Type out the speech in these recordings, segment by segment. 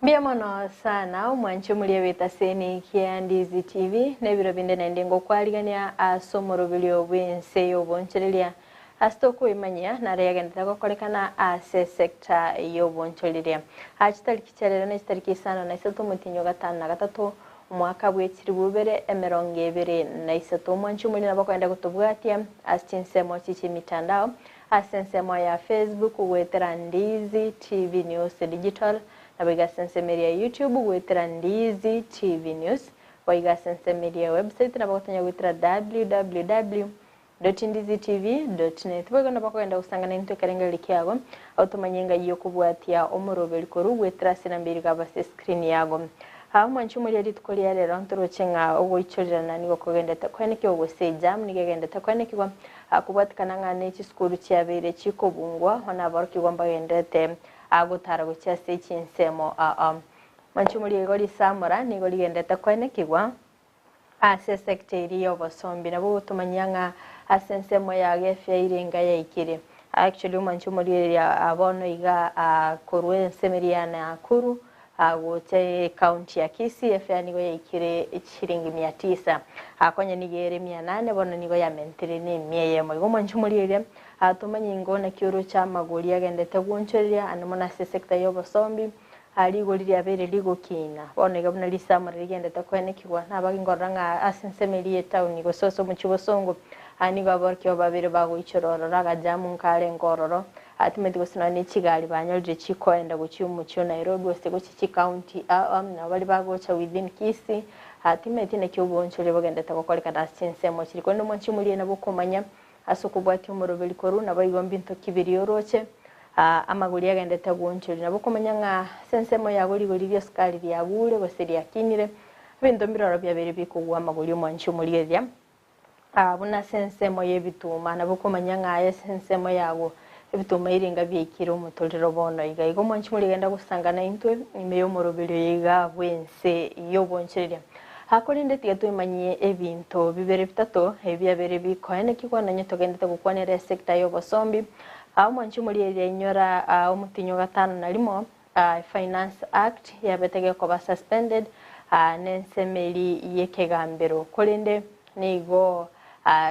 Mbuya mono sana omwanche omoria bw'etaseni kia Ndizi TV na ebiro binde naende ngokwarigania ase omoroberio bw'ense y'obonchoreria ase tokoimanyia nare yagenderete gokorekana ase esecta y'obonchoreria. Aa chitariki chia rero ne chitariki isano na isato omotienyi o gatano na gatato omwaka bwe chilifu ibere emerongo ebere na isato. Omwanche omoria nabo okogenda gotobwatia ase chinsemo chie chimitandao Ase ensemo ya Facebook goetera Ndizi TV News Digital, naboigo ase ensemo eria ya YouTube goetera Ndizi TV News, boigo ase ensemo eria ya website nabo gotonya goetera www dot ndizitv dot net. Boigo nabo okogenda gosangana intwe ekerengererio kiago, otomanye ng'ai okobwatia omoroberi korwa goetera ase enamba eria igaba ase escreen yago. Aa omwanchi omoria rituko ria rero ntoroche ng'a ogoichorerana nigo kogendete koenekigwa gose ejam nigo egendete koenekigwa Akobwatikana ng'a ne chisukuru chiabeire chikobungwa, bono aborokigwa mbagenderete gotara gochia ase chinsemo aa. Mwanche omoria igo risamora nigo rigenderete koenekigwa ase esecta eria y'obosombi. Nabo ogotomanyia ng'a ase ensemo ya gefia irenga yaikire. Actually omwanche omoria eria bono iga korwa ensemo eria ya Nakuru Gocha ecounty ya Kisii efare nigo yaikire chiringi mia tisa, konya nigo ere mia nane bono nigo yamentire ne emia eyemo. Igo mwanche omorieria tomanye ingo naki oroche amagori agendete gwonchoreria ande mono ase esector ya obosombi rigori riabeire rigokina. Bono iga buna risamora rigendete koenekigwa nabage nkorora ng'a ase ensemo eria ye town gose ase omochie bosongo nigo aborokigwa babere bagoichora ororo agajamu nkarenge ororo Atimeti gose nonya ne chigari banyorire chikoenda gochia omochie o Nairobi gose gochia chicounty aa nabo baria bagocha within Kisii. Atimeti naki oboonchoreria bogendete gokorekana ase chinsemo chiria. Korende omwanchi omoria nabo okomanya ase okobwatia omoroberi korwa naboigo mbinto ki biria oroche amagori agendete goonchoria. Nabo okomanya ng'a ase ensemo yago rigori ria esukari riagure gose riakinire, ebinto mbiroro biabeire bikogwa amagori omwanchi omoria eria. Buna ase ensemo y'ebituma, nabo okomanya ng'a aye ase ensemo yago ebituma irenga biaikire omotorero bono iga. Igo mwanche morigenda gosangana intwe ime y'omoroberio oyo iga bw'ense y'obonchoreria. Korende tiga twemanyie ebinto bibere bitato ebiabere bikoenekigwa nonye togendete gokwanera esector y'obosombi. Omwanche omorieria inyora omotinyo gatano na rimo Finance Act yabete gekoba suspended nensemeri y'ekegambero korende nigo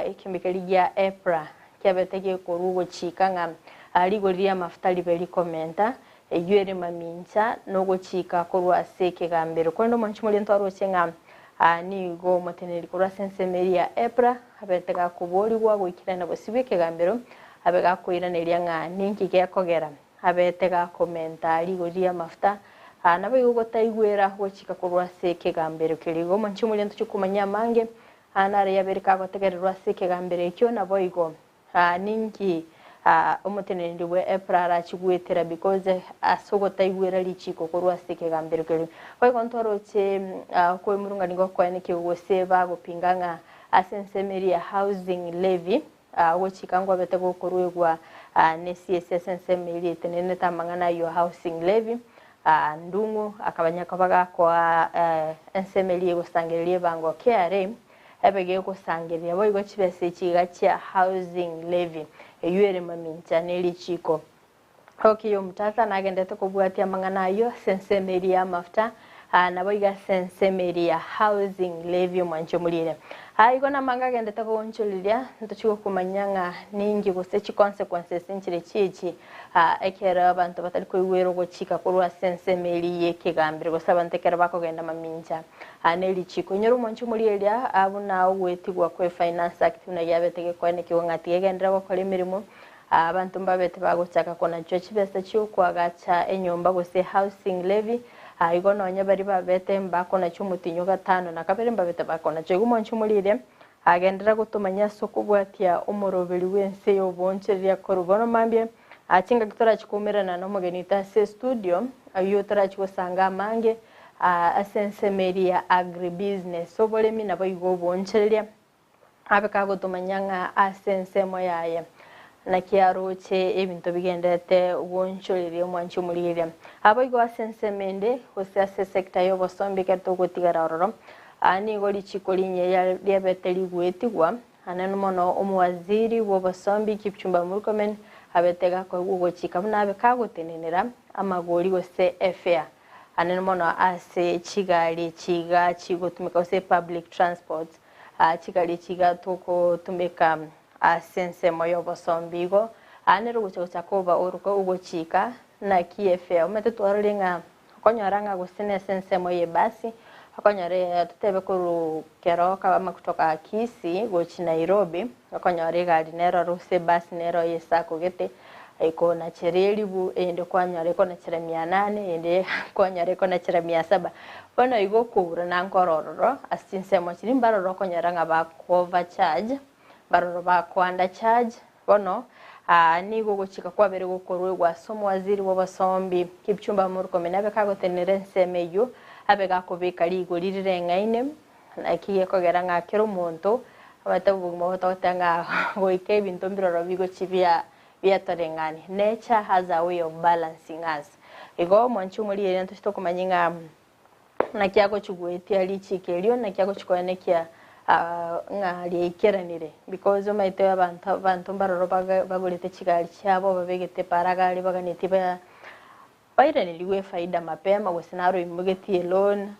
ekemikeri gia EPRA kiabete gekorwa ogochika ng'a rigori ri'amafuta ribe rikomenta eyio ere mamincha nogochika korwa ase ekegambero. Korende omwanchi moria ntwaroche ng'a nigo omoteneneri korwa ase ensemo eria ya EPRA abete gakoborigwa goikerana bosio bw'ekegambero abe gakoiraneria ng'a ninki gekogera Abete gakomenta rigori ri'amafuta, naboigo gotaigwera gochika korwa ase ekegambero keria. Igo omonche omoria ntochie komanya amange, nare yabere kagotegererwa ase ekegambero ekio, naboigo ninki omoteneneri bwe EPRA arachie goetera because ase ogotaigwera richiko korwa ase ekegambero keria. Boigo ntwaroche okoemurungania nigo koenekigwe gose bagopinga ng'a ase ensemo eria ya housing levy, Ogochika nkwabete gokoruegwa nesiesi ase ensemo eria etenenete amang'ana ayio Housing Levy. Ndung'u akabanya koba gakoa ensemo eria egosangereria ebango KRA ebe gegosangereria boigo chibesa echi iga chia Housing Levy eyio ere mamincha ne richiko. Okiya omotaka nagendete kobwatia amang'ana ayio ase ensemo eria y'amafuta, naboigo ase ensemo eria ya housing levy omwanchi omorire. Igo namange agendete goonchoreria, ntochie gokomanya ng'a ninki gose chiconsequences nchire chiechi ekero abanto batari koigwera ogochika korwa ase ensemo eria y'ekegambero gose abanto ekero bakogenda mamincha ne richiko. Inyora omwanchi omorire eria buna ogoetigwa kwe Finance Act buna giabete gekoenekigwa ng'a tigegenderera gokora emeremo Abanto mbabete bagochaka konachwa chibesa chi'okoagacha enyomba gose housing levy, igo nonya baria babete mbakonachwa omotinyo gatano na kabere mbabete bakonachwa. Igo mwanche omorire, agenderera gotomanya ase okobwatia omoroberi bw'ense y'oboonchoreria korwa bono mambia chingaki torachi koumerana nomogeni oito ase estudio, oyio torachi gosanga amange ase ensemo eria ya agribusiness, oboremi naboigo oboonchoreria. Abe kagotomanya ng'a ase ensemo yaye naki aroche ebinto bigenderete gwonchoreria omwanchi omorigereria. Naboigo ase ensemo ende, gose ase esecta y'obosombi ekero togotigara ororo, nigo richiko rinyia riabete rigoetigwa, anene mono omowaziri bw'obosombi Kipchumba Murkomen abete gakoegwa ogochika buna abe kagotenenera amagori gose efare anene mono ase chigari echi iga chigotumeka gose public transport chigari echi iga togotumeka ase ensemo y'obosombi igo nere ogocha gochaka oba oroka ogochika naki efare omanyete twarorire ng'a okonyora ng'a gose nese ensemo y'ebasi okonyora totebe korwa Keroka ama kutoka Kisii gochia Nairobi okonyora egari nero gose ebasi nero y'esacco gete ekonachera elibu eyende kwanyora ekonachera mia nane eyende kwanyora ekonachera mia saba. Bono igo okoura nankore ororo ase chinsemo chiria mbaroro okonyora ng'a bako overcharge, mbaroro bako undercharge, bono nigo ogochika kwabere gokorwegwa ase omowaziri bw'obosombi Kipchumba Murkomen abe kagotenenera ensemo eyio abe gakobeka rigori rireng'aine. Naki gekogera ng'a kera omonto abwate obogima botagoteba ng'a goika ebinto mbiroro bigochia bia biatoreng'ani. Nature has a way of balancing us. Igo omwanchi omorigereria ntoche tokomanya ng'a naki agochia goetia richiko erio, naki agochia koenekia ng'a riaikeranire because omanyete abanto abanto mbaroro baga bagorete chigari chiabo babegete paragari baganetie ba Bairaneriwe efaida mapema gose naro oimogetie eloan,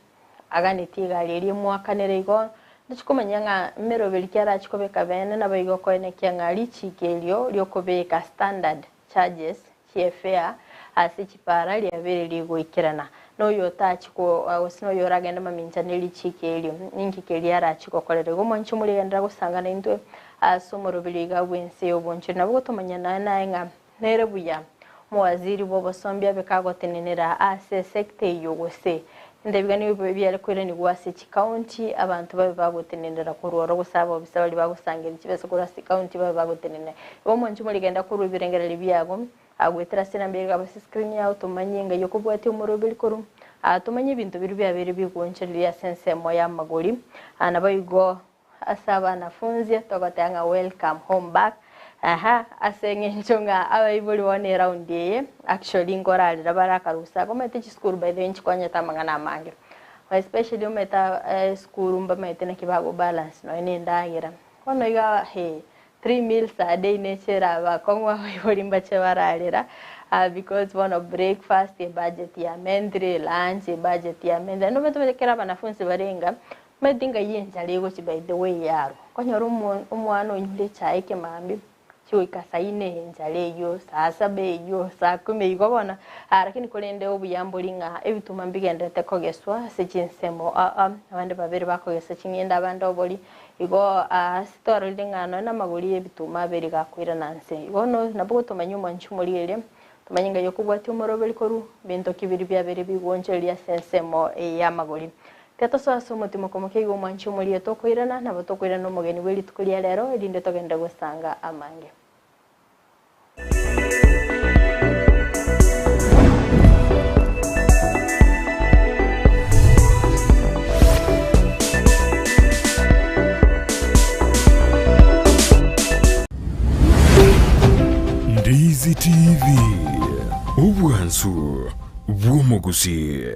aganetie egari eria emwakanere igo, ntochi komanya ng'a emeroberi ki arachi kobeka bene naboigo okoenekia ng'a richiko erio riokobeka standard charges chie fare ase chipara riabeire rigoikerana. Na oyo otachi ko gose na oyo oragende mamincha ne richiko erio, ninki keria arachi gokorera. Igo mwanche morigenderera gosanga naintwe ase omoroberi iga bw'ense y'obonchori. Nabo gotomanya naye naye ng'a Nere buya, omowaziri bw'obosombi abe kagotenenera ase esecta eyio gose entebiga nigo biare koiranigwa ase chicounty abanto babe bagotenenera korwa oro gose abobisa baria bagosangereria chibesa korwa ase chicounty babe bagotenenera. Igo omonche morigenda korwa ebirengererio biago goetera ase enamba ere ase screen yao tomanye ng'ai okobwatia omoroberi korwa tomanye ebinto biria biabeire bigoonchoreria ase ensemo y'amagori naboigo Ase abanafunzi togoteba ng'a welcome home back, aha, ase eng'encho ng'a abaibori bono eround eye actually nkorarera bare akarusa aka, omanyete chisukuru by the way nchikonyete amang'ana amange, especially omanyete esukuru mbamaete naki bago balance nonye na endagera, bono iga hee three meals a day neche erabe akong'u abaibori mbache bararera because bono breakfast ebudget yamentire, lunch ebudget yamentire, naende omanyete omanyete ekero abanafunzi bare enga, Omanyete ngai enchara egochia by the way yarwa, okonyora omwana onyure echae ekemambia, chigoika saa ine enchara eyio, saa saba eyio, saa kumi igo bono, lakini korende obuya mbori ng'a ebituma mbigendererete kogeswa ase chinsemo aa, abande babere bakogesa ching'ende abande obori, igo ase twarorire ng'a nonye na amagori ya ebituma abere iga akoirana nse. Igo bono nabo gotomanya omwanchi omorigereria, tomanye ngai okobwatia omoroberi korwa binto ki biria biabeire bigoonchoreria ase ensemo eye y'amagori. Tiga tosoe ase omotimoko moke igo omwanchi omoria tokoirana, nabo tokoirana nomogeni bwe rituko ria rero, erinde togende gosanga amange. Ndizi TV, obwansu bw'omogusii.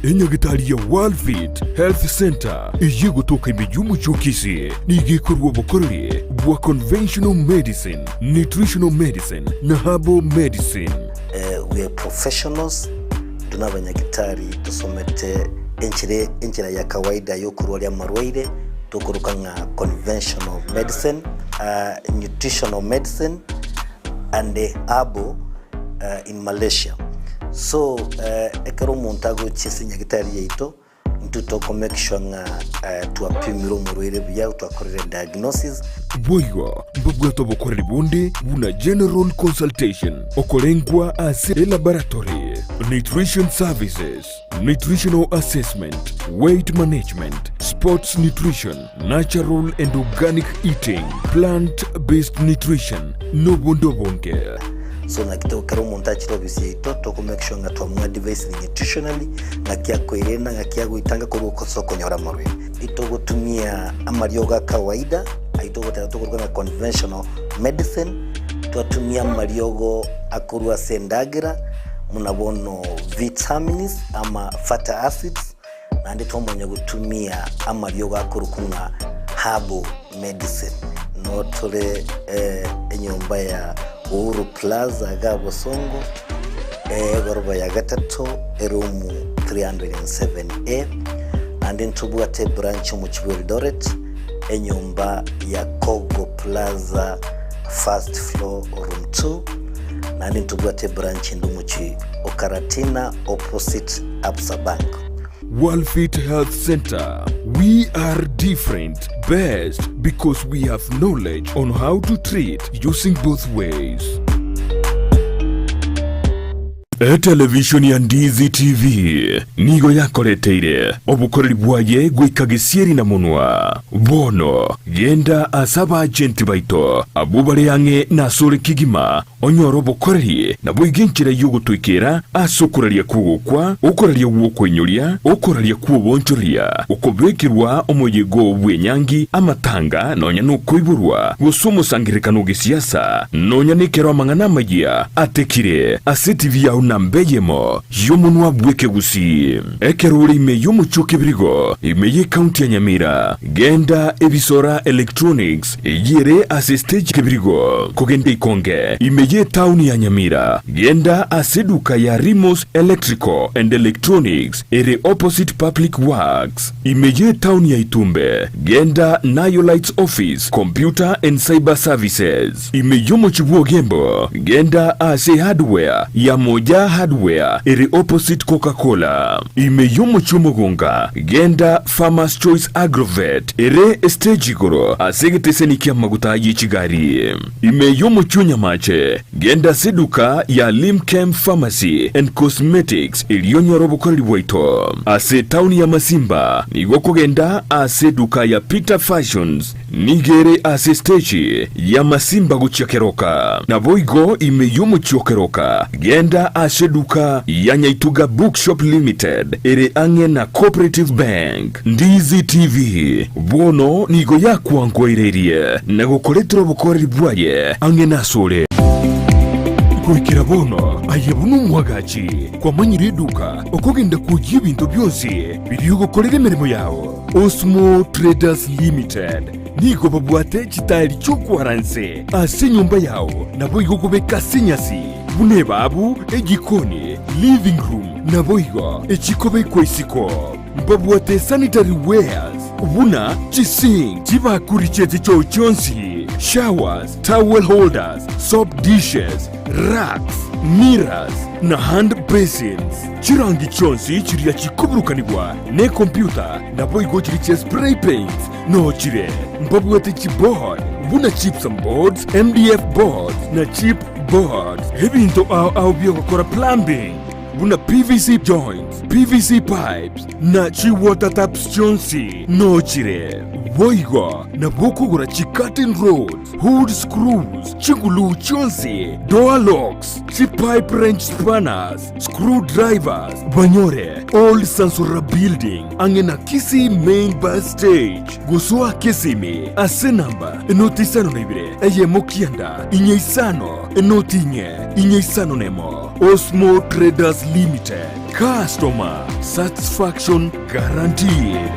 Enyagitari ya Worldfit Health Centre eyio egotoka ime y'omochie o Kisii nigo ekorua obokoreri bwa conventional medicine, nutritional medicine na herbal medicine. We are professionals, intwe nabanyagitari tosomete enchera enchera ya kawaida yokorwaria amarwaire tokoroka ng'a conventional medicine, nutritional medicine and herbal in Malaysia. So ekero omonto agochia ase nyagetari yaito, intwe toko make sure ng'a twapimire omorwaire buya, twakorire diagnosis. Boigo mbabwate obokoreri bonde buna general consultation, okorengwa ase elaboratory, nutrition services, nutritional assessment, weight management, sports nutrition, natural and organic eating, plant based nutrition, nobonde obonge. So naki to ekero omonto achire ofisi yaito toko make sure ng'a twamoadvisire nutritionally, ng'aki akoerenda, ng'aki agoetanga korwa ase okonyora amarwaire. Itogotumia amariogo a kawaida, ayio togoteba tokoruga ng'a conventional medicine, twatumia amariogo akorwa ase endagera, buna bono vitamins ama fatty acids, Naende twamanya gotumia amariogo akorokwa ng'a herbal medicine. Noo tore enyomba ya. Uhuru Plaza iga Bosongo, egoroba ya gatato, eroom 307A. Naende ntobwate ebranch omochie bwa Eldoret, enyomba ya Kogo Plaza first floor room 2. Naende ntobwate ebranch ende omochie o Karatina opposite Absa Bank. Worldfit Health Center, We are different, best because we have knowledge on how to treat using both ways. Etelevishoni ya Ndizi TV nigo yakoreteire obokoreri bwaye goika gesieri na monwa. Bono genda ase abaagenti baito abwo bare ang'e nasore kegima Onyore obokoreri, naboigo enchera y'ogotoikera ase okoraria kw'ogokwa, okoraria gw'okoinyoria, okoraria kw'oboonchoreria, okobekerwa omoyega oo bw'enyangi, amatanga, nonya nokoiborwa, gose omosangererekano o gesiasa, nonya nekero amang'ana amayia atekire ase etibi yao namba eyemo y'omonwa bw'ekegusii. Ekero ore ime y'omochie o Kebirigo, ime y'ecounty ya Nyamira, genda Ebisora Electronics, Eyio ere ase stage kebirigo kogenda ikonge ime y'etaoni ya Nyamira. Genda ase eduka ya Rimos Electrical and Electronics ere opposite Public Works ime y'etaoni ya Itumbe. Genda Nayo Lights Office Computer and Cyber Services ime y'omochie bw'Ogembo. Genda ase hardware ya Moja Hardware ere opposite Coca Cola ime y'omochie Omogonga. Genda Farmers Choice Agrovet ere estage igoro ase egeteseni ki'amaguta ye chigari. Ime y'omochie o Nyamache, genda ase eduka ya Limchem Pharmacy and Cosmetics erio onyore obokoreri bwaito. Ase etaoni ya Masimba, nigo okogenda ase eduka ya Peter Fashions Nigo ere ase esteji y'amasimba gochia keroka. Naboigo ime y'omochie o keroka, genda ase eduka ya Nyaituga Bookshop Limited ere ang'e na Cooperative Bank. Ndizi TV bono nigo yakwankoireirie na gokoretera obokoreri bwaye ang'e nasore. Goikera bono aye buna omwagachi kwamanyire eduka okogenda kwoyia ebinto bionsi biria ogokorera emeremo yao. Osmo Traders Limited nigo babwate chitaeri chi'okwara nse ase enyomba yao, naboigo kobeka ase enyasi, buna ebaabu, ejikoni, living room, naboigo echikobekwa isiko. Mbabwate sanitary wares buna chisink, chibakuri chi'echichoo chionsi, showers, towel holders, soap dishes, racks, mirrors, na hand basins. Chirangi chionsi chiria chikoburukanigwa nekompyuta naboigo chiri chia spray paints noo chire. Mbabwate chiboard buna gypsum boards, MDF boards na chip boards. Ebinto ao ao biogokora plumbing buna PVC joints, PVC pipes na chi water taps chionsi noo chire. Boigo nabo okogora chi curtain rods, hood screws, chiguluu chionsi, door locks, chi pipe wrench spanners, Screw drivers banyore Old Sansora Building ang'e na Kisii Main Bus Stage gosoa Kisimi ase namba enoti isano na ibere eyemo kianda inye isano enoti inye inye isano na emo Osmo Traders Limited Customer Satisfaction Guaranteed.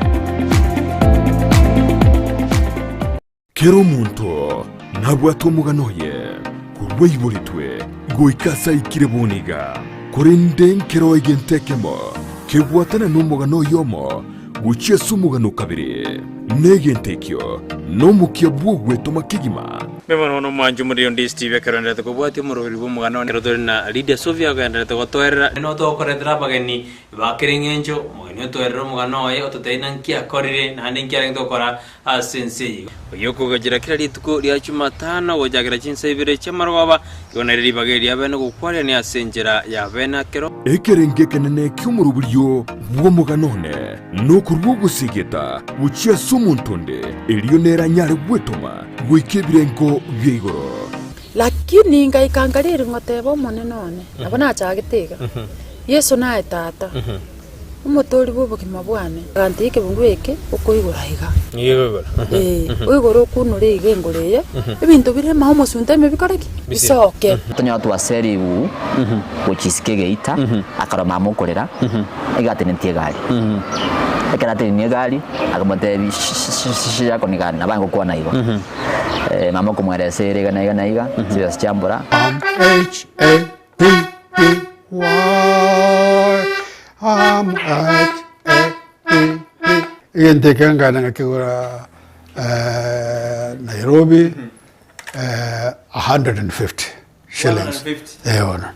Kera omonto nabwate omogano oye korwa aiboretwe goika ase aikire bono iga, korende nkero egento ekemo kebwatana nomogano oyomo gochia ase omogano o kabere, na egento ekio nomokia bw'ogwetoma kegima. Mbuya mono bono omwanchi omoriri onde Steve ekero oenderete kobwatia omoroberi bw'omogano one. Ekero tore na Lydia Sofia ogenderete gotoerera. Nigo togokoretera abageni ba kera eng'encho, omogeni otoerere omogano oye ototebie naki akorire naende nki arenge gokora ase ense eye. Oyio okogachera kera rituko ria Chumatano gochakera chinsa ibere chi'amarogoba, igo nere ribaga eri riabene gokwarerania ase enchera y'abene akero. Ekerengo ekenene ki'omoroberio bw'omogano one nokorua ogosegeta gochia ase omonto onde, erio nere anyare gwetoma goika ebirengo bia igoro. Lakini ngaika nkariri ngoteba Omonene one, nabo nachagete iga, Yeso naye Tata. Omotoori bw'obogima bwane. Aganteebia, Ekebungo eke okoigora iga. Ee, oigore okunure iga engoro eye, ebinto bire ime omosunte ime bikore ki? Bisoke. Tonyora twasera igugu gochia isiko egeita, akarora mama okorera, iga atenetie egari. Ekero atenenie egari, akamotebia shi shi shi yako ni gani? Nabo aye ngokwana igo. Eh, mama okomweresa ere iga na iga na iga, chibesa chiambora. M H A P P Y M H A P P. Egento eke nkagenda ngakegora Nairobi 150 shillings. 150? Eh bono.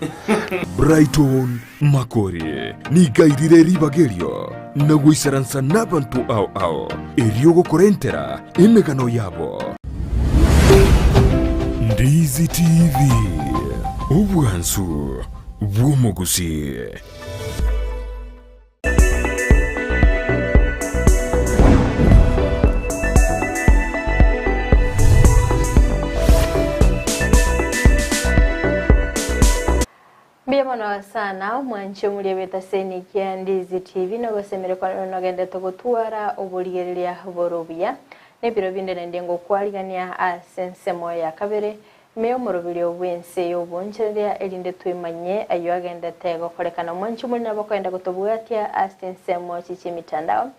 Brighton Makori nigo airire ribaga erio na goisaransa nabanto ao ao, erio gokorentera emegano yabo. Ndizi TV, obwansu bw'omogusii. Mbuya mono sana omwanchi omoria bw'etaseni kia Ndizi TV nogosemire kwane nogendete gotwara oborigereria bore obuya na ebiro binde naende ngokwarigania ase ensemo ya kabere ime y'omoroberio bw'ense y'obonchereria erinde twemanye ayio agendete gokorekana. Omwanchi omoria nabo okogenda gotobwatia ase ensemo chi chi'emitandao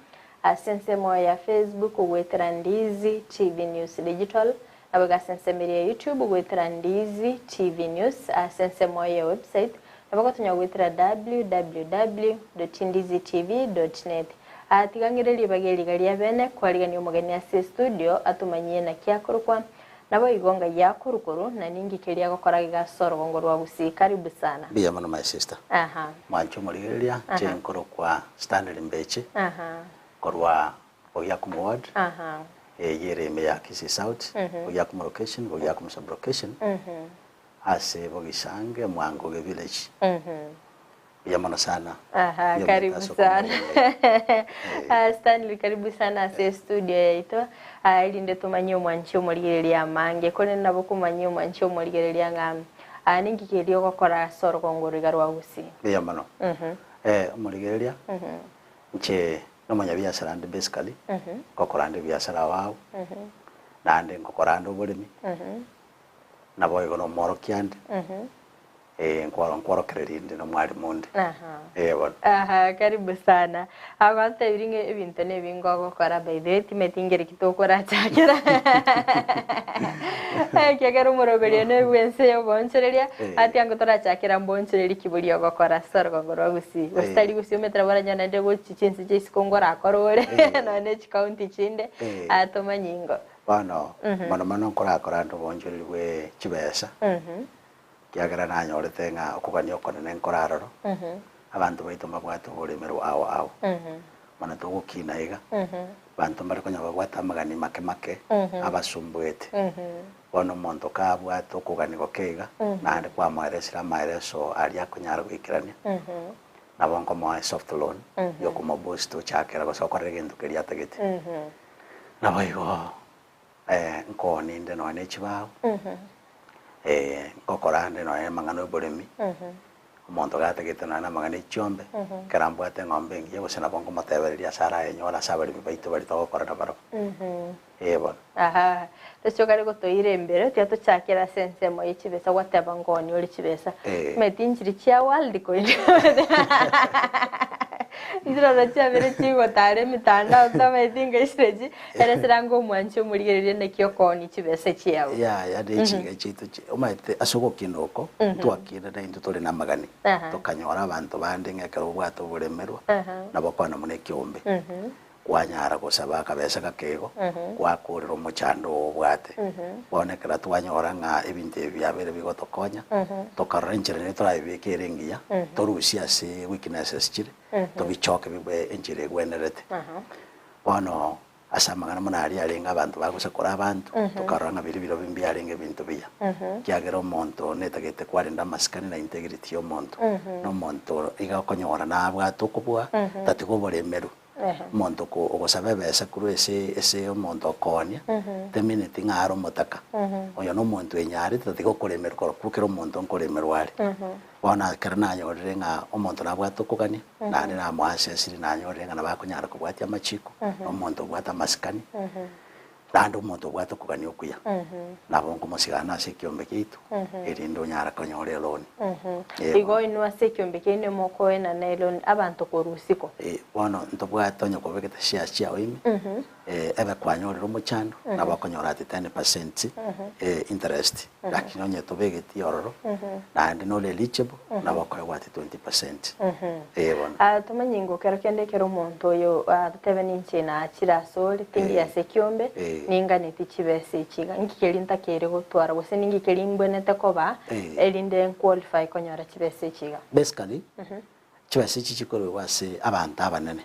ase ensemo ya Facebook goetera Ndizi TV News Digital Nabo iga ase ensemo eria ya YouTube goetera Ndizi TV News, ase ensemo ye website nabo gotonya goetera www.ndizitv.net. Aa tiga ng'ire ribaga eri iga ria bene kwarigania omogeni ase estudio atomanyie naki akorokwa, naboigo ngai akorukoru na ninki keria agokora iga ase orogongo rwa Gusii. Karibu sana. Mbuya mono my sister. Aha. Mwanche omorigereria, Aha. inche nkorokwa Stanley Mbeche, Aha. korwa Bogiakumu Ward, Aha. eyio ere ime ya Kisii South, Bogiakumu Location, Bogiakumu Sub-Location, ase Bogisange, Mwangoge Village. Mbuya mono sana. Aha, Mbuya karibu mono ase sana. okomoremereria. Ah, Stanley karibu sana ase estudio yaito ah, erinde tomanye omwanchi omorigereria amange korende nabo komanyia omwanchi omorigereria ng'a ah, ninki keria ogokora ase orogongo oro iga rwa Gusii. Mbuya mono. Eh, omorigereria, inche Nomonyabiasara inde basically, ngokora ande ebiasara ao ao, naende ngokora ande oboremi, naboigo nomworokia ande, eh, nkworo nkworokereria inde nomwalimu onde, eh bono. Aha, karibu sana. Agotebirie ng'a ebinto na ebinge ogokora by the way timeti ngeri ki tokorachakera ekiagera omoroberio ne bwense ya oboonchoreria Eh. ati ango torachakera mbonchorerie ki boria ogokora ase orogongo rwa Gusii. Gose Eh. tari Gusii omanyete nabo oranyore naende gochi chinse chia isiko ngorakore ore Eh. nonya ne chikaunti chinde Eh. atomanye ingo. Bono, mono mono nkorakore ande oboonchoreri bwe chibesa, ekiagera nanyorete ng'a okogania okonene nkore aroro, abanto baito mbabwate oboremerwa ao ao. Bono togokina iga, abanto mbare konya babwate amagani make make, abasumbuete. Bono omonto kabwate okogania goke iga, naende kwamoeresire amaereso aria akonyara goikerania, nabo nkomoa esoft loan, yokomoboost ochakera gose okorera egento keria atagete. Naboigo nkooni inde nonya ne chibao, nkokora ande nonya amang'ana ya oboremi, omonto gatagete nonya na amang'ana ya chiombe, ekero ambwate eng'ombe engiya gose nabo nkomotebereria ase arayenyore ase abaremi baito baria togokora nabarabwo. Ee bono. Ahaa, tochokare gotoira embere, tiga tochakere ase ensemo ye chibesa gwateba ngoni ore chibesa. Eh. Omanyete inchiri chia world coin. Nchiroro chiabere chigotara emitandao tomaeti ingaisire chi, ere sirange omwanchi omorigererie naki okoonia chibesa chiao. Yaya ne chiga chiaito chi omanyete ase ogokina oko, ntwakina naintwe tore na amagani, Aha. tokanyora abanto bande ng'a ekero obwate oboremerwa, Aha. nabo okwana buna ekiombe. Kwanyara gosaba akabesa gake igo, gwakorera omochando oo obwate. Bono ekero twanyora ng'a ebinto ebi biabeire bigotokonya, tokarora enchera nere torabibeke ere engiya, torusie ase weaknesses chire, tobichoke bibe enchera egwenerete. Bono ase amang'ana buna aria arenge abanto bagosakora abanto, tokarora ng'a biria birobio mbiarenge ebinto biya. Ekiagera omonto netagete kwarenda amasikani na integrity ya omonto, na omonto iga okonyora nabwate okobua, tatiga oboremeru. Omonto oko ogosaba ebesa korwa ase ase omonto okoonia, temineti ng'a are omotaka. Oyo na omonto oenyarete tatiga okoremerwa korokwo kera omonto nkoremerwa are. Bono ekero nanyorire ng'a omonto nabwate okogania, naende namoasesire nanyorire ng'a nabo akonyara kobwatia amachiko, na omonto obwate amasikani, Naende omonto obwate okogania okuya, nabo nkomosigana ase ekiombe giaito, erinde onyare konyora eloni. Ee, Igo bono. inwe ase ekiombe kiaino mokoenana eloni abanto korwa isiko. Ee, bono ntobwate onye kobegete shares chiao ime, Ebe kwanyorire omochando, nabo okonyora at 10% interest, lakini onye tobegeti ororo, naende nore eligible, nabo okoegwa at 20%. Ee bono. Ah, tomanye ingo kero kende ekero omonto oyo atotebe ninche nachire asore, tindi ase ekiombe, ninganeti chibesa echi iga, nki keria ntakeire gotwara gose ninki keria mbwenerete koba erinde nqualify konyora chibesa echi iga? Basically, Chibesa echi chikorwegwa ase abanto abanene,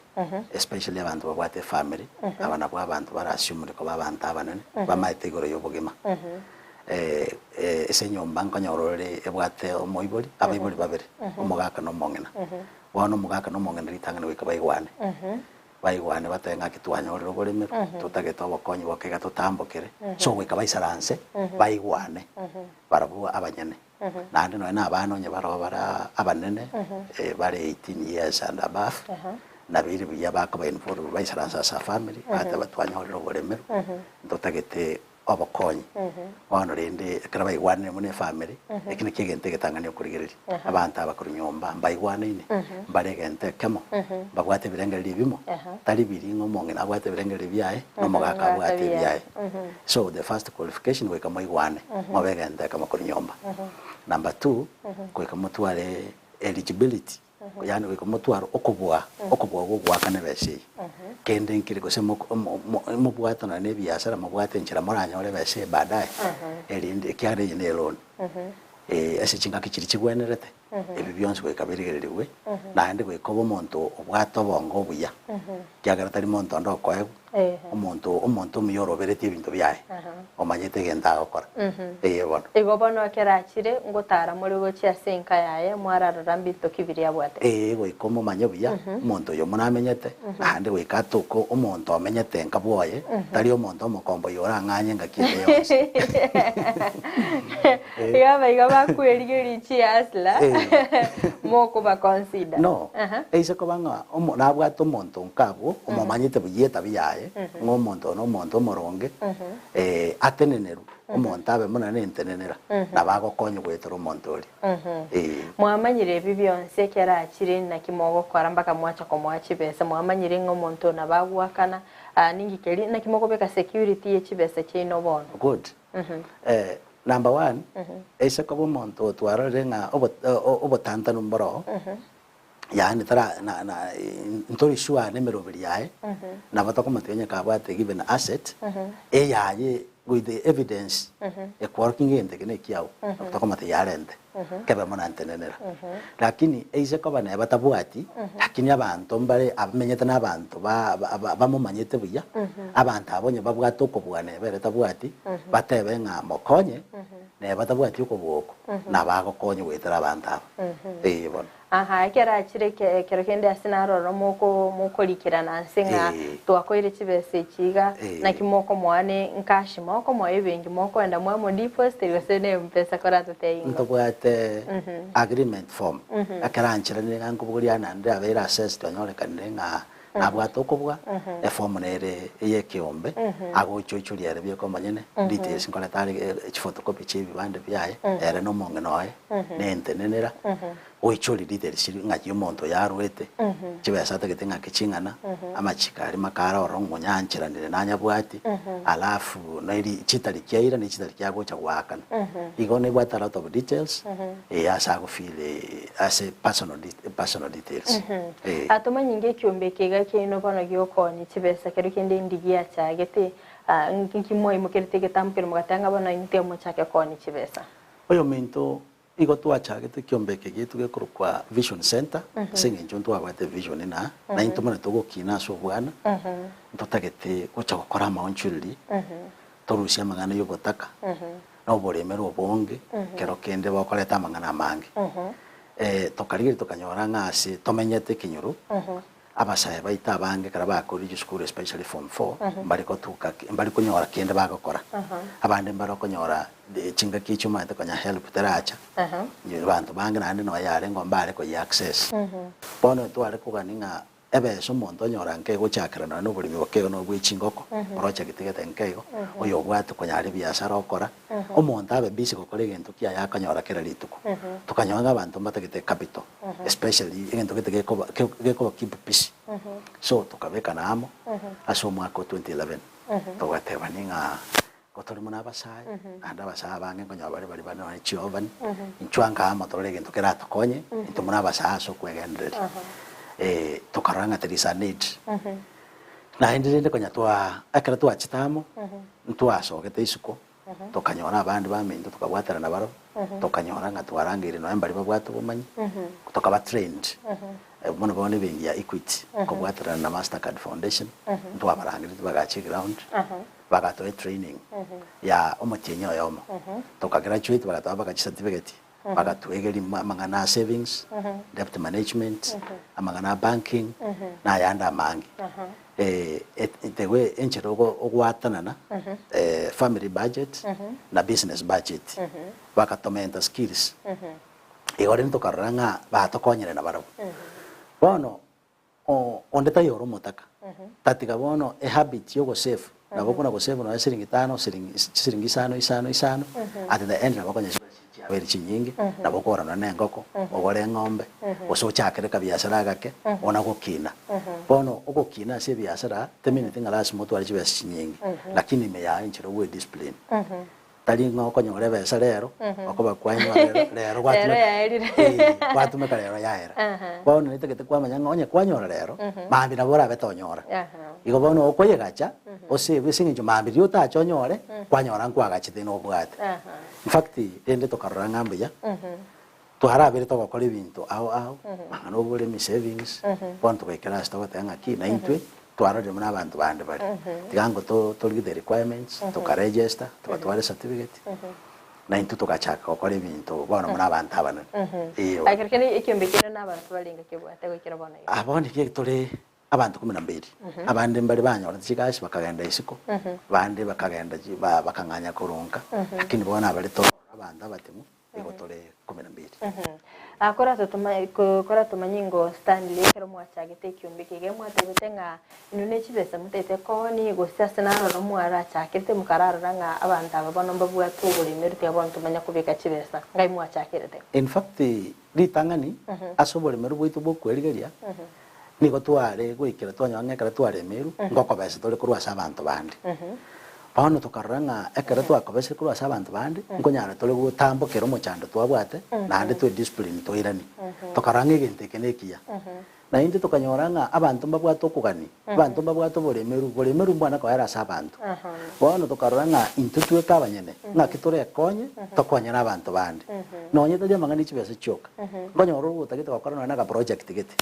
especially abanto babwate efamiri, aba nabwo abanto bare assumed koba abanto abanene, bamaete igoro y'obogima. Ase enyomba nkonyora ore ebwate omoibori, abaibori babere, omogaka na omong'ina. Bono omogaka na omong'ina ritang'ani goika baigwane, baigwane batebe ng'aki twanyorire oboremero, totagete obokonyi boke iga totambokere, so goika baisaranse baigwane barabwo abanyene. Naende nonya na abana onye baroo bare abanene, bare 18 years and above, nabiri buya bakoba involved baisaranse ase afamily, bateba twanyorire oboremerwa, ntotagete obokonyi. Bono rende ekero baigwanire buna efamily, eki nakio egento egetang'ani okorigereria, abanto aba korwa nyomba mbaigwanaine, mbare egento ekemo, mbabwate ebirengererio ebimo, tari biri ng'a omong'ina abwate ebirengererio biaye, na omogaka abwate ebiaye. So the first qualification goika moigwane, mobe egento ekemo korwa nyomba. Number two, goika motware eligibility, yaani goika motware okobua, okobua gwa ogoakana ebesa eye. Kende nkere gose moko mo- mo- mobwate nonye na ebiasara mobwate enchera moranyore ebesa eye baadaye, erinde ekiagera eye ne eloan. Ase chingaki chiria chigwenerete, ebi bionsi goika birigererigwe, naende goika obe omonto obwate obongo obuya, ekiagera tari monto onde okoegwa, omonto omonto omuya oroberetie ebinto biaye, omanyete egento agokora, eye bono. Igo bono ekero achire, ngotara more gochia ase enka yaye, mwararora mbinto ki biria abwate. Ee, goika omomanye buya, omonto oyo moramenyete, naende goika atoke omonto omenyete enka bwoye, tari omonto omokomboyi orang'anye engaki ende yonsi. Igo abaiga bakwerigeria chiasla mokoba consider. No, eise koba ng'a omo nabwate omonto nka abwo, omomanyete buya etabi yaye, ng'a omonto oyo na omonto omoronge, atenenerwe, omonto abe buna nentenenera, nabo agokonywa goetera omonto oria. Ee. Mwamanyire ebi bionsi ekero achire naki mogokora mpaka mwacha komoa chibesa, mwamanyire ng'a omonto oyo nabo agoakana, ninki keria, naki mokobeka security ye chibesa chiaino bono? Good. Number one, ase koba omonto otwarorire ng'a obotantanu mboroo, yaani tara na na ntori sure na emeroberi yaye, nabo tokomotiga onye kabwate given asset, eyaye with the evidence ekworokia ng'a egento eke na ekiao, nabo tokomotebi arente, kebe buna ntenenera. Lakini eise koba neba tabwati, lakini abanto mbare abamenyete na abanto ba ba bamomanyete buya, abanto aba onye babwate okobua neba ere tabwati, batebe ng'a mokonye, neba tabwati okobua oko, nabo agokonye goetera abanto aba. Ee bono. Aha, ekero achire eke ekero kende ase naroro moko mokorikerana nse ng'a Ee. twakoire chibesa echi iga, Ee. naki mokomoa ne nkashi mokomoa ebenki mokoenda mwamodeposit gose ne mpesa koratotebie ingo. Ntobwate agreement form, ekero ancheranire ng'a nkobogoria aya naende abeire assessed onyorekanire ng'a nabwate okobua, eform nere eyekeombe, agochoichoria ere bieka omonyene, details nkoreta are chiphotocopy chia ebibande biaye, ere na omong'ina oye, na entenenera, Goichoria details chiria ng'aki omonto oyo arwete, chibesa atagete ng'aki ching'ana, amachiko aria makare ororo ng'a onyancheranire nanyabwati, alafu neri chitariki aira ne chitariki agocha goakana. Igo nebwate a lot of details, eh ase agofill ase personal personal details. Eh. Tomanyinge ekiombe eke iga kiaino bono giokoonia chibesa kero kende ndigi achagete, nki mwaimokerete egetambo keria mogateba ng'a bono inwe tiga mochake koonia chibesa? Oyominto Nigo twachagete ekiombe eke giaito gekorokwa Vision Centre, ase eng'encho ntwabwate evision na naintwe buna togokina ase obwana, ntotagete gocha gokora amaonchoreri, torusie amang'ana ya obotaka, na oboremeri obonge, kero kende bokoreta amang'ana amange. Tokarigereria tokanyora ng'a ase tomenyete ekenyoro, Abasae baito abange ekero bakorire chisukuru especially form four mbari gotuka mbari konyora kende bagokora. Abande mbare okonyora chingaki echio omanyete konya help teracha, abanto bange naende nonya yarengeo mbare koyia access. Bono tware kogania ng'a ebesa omonto onyora nke egochakera nonya na oboremi boke igo nonya bwe chingoko, project gete nke igo, oyo obwate konyara ebiasara okora, omonto abe busy gokora egento kiaye akonyora kera rituko. Tokanyora ng'a abanto mbatagete capital. especially egento gete gekoba gekoba keep busy. So tokabekana amo, ase omwaka o 2011, togatebania ng'a Gotore mono abasae, naende abasae abange nkonyora bare baria bare nonya chiovani, inchuo anga amo torore egento keratokonye, intwe mono abasae ase okwegendereria. Tokarora ng'a there is a need. Naende rende konya twa ekero twachete amo, ntwasogete isiko, tokanyora abande baminto tokabwaterana nabarabwo, tokanyora ng'a twarangeire nonya mbaria babwate obomanyi, tokaba trained. Bono bono ebenki ya Equity, kobwaterana na Mastercard Foundation, ntwabarangeretie bagacha eground, bagatoa etraining ya omotienyi oyomo, toka graduate bagatoa mpaka chicertificate, bagatuegeria amang'ana a savings, debt management, amang'ana a banking, na ayande amange. The way enchera ogoatanana family budget na business budget, bagatomenta skills, igo rende tokarora ng'a batokonyire nabarabwo. Bono Onde taiyo ore omotaka, tatiga bono ehabit y'ogosave, nabo buna gosave nonya siringi tano, siringi chisiringi isano isano isano, at the end nabo okonya chibesa chiabeire chinyinge, nabo okogora nonya na engoko, ogore eng'ombe, gose ochakere kabiasara agake, ona gokina. Bono ogokina ase ebiasara temineti ng'a lasima otware chibesa chinyinge, lakini ime yaye enchera obe discipline. Tari ng'a okonyora ebesa rero, okoba kwanyora rero, rero Rero gwatumeka yaerire. Eh, gwatumeka rero yaera. Aha. Bono netagete kwamanya ng'a onye kwanyora rero, mambia nabo orabe tonyora. Aha. Igo bono okoyegacha, osave ase eng'encho mambia riria otache onyore, kwanyora nkwagachete nobwate. Aha. In fact, rende tokarora ng'a mbuya, twarabere togokora ebinto ao ao, mang'ana oboremi, savings, bono togaikera ase togoteba ng'aki, naintwe twarorire buna abanto bande bare. Tiga ngo to torigie the requirements, toka register, togatwara ecertificate, naintwe togachaka gokora ebinto bono buna abanto abanene. Eeh bono. Ekero kende ekiombe kende na abanto barenge kebwate goikera bono iga. Ah bono ekiagera tore abanto kumi na mbili, abande mbare banyorete chigasi bakagenda isiko, bande bakagenda chi ba bakang'anya korwa nka, lakini bono abare tororo abanto abatemu, Nigo tore kumi na mbili. Ah, koratotoma ko- koratomanye ingo Stanley ekero mwachagete ekiombe eke iga mwatebete ng'a inwe ne chibesa motete kooni gose ase naroro mwarachakete mokararora ng'a abanto aba bono mbabwate oboremeru tiga bono tomanya kobeka chibesa ngai mwachakerete. In fact ritang'ani ase oboremeru bwaito bwa okwerigeria Nigo tware goikera twanyora ng'a ekero twaremeirwe, ngokobesa tore korwa ase abanto bande. Bono tokarora ng'a ekero twakobesire korwa ase abanto bande, nkonyara tore gotambokera omochando twabwate, naende twe discipline toiranie. Tokarora ng'a egento eke nekiya. Naende tokanyora ng'a abanto mbabwate okogania, abanto mbabwate oboremeru, oboremeru mbwana koera ase abanto. Bono tokarora ng'a intwe tweka abanyene, ng'aki torekonye, tokonye na abanto bande. Nonye tari amang'ana e chibesa chioka, nkonyora otagete gokora nonye na aka project gete.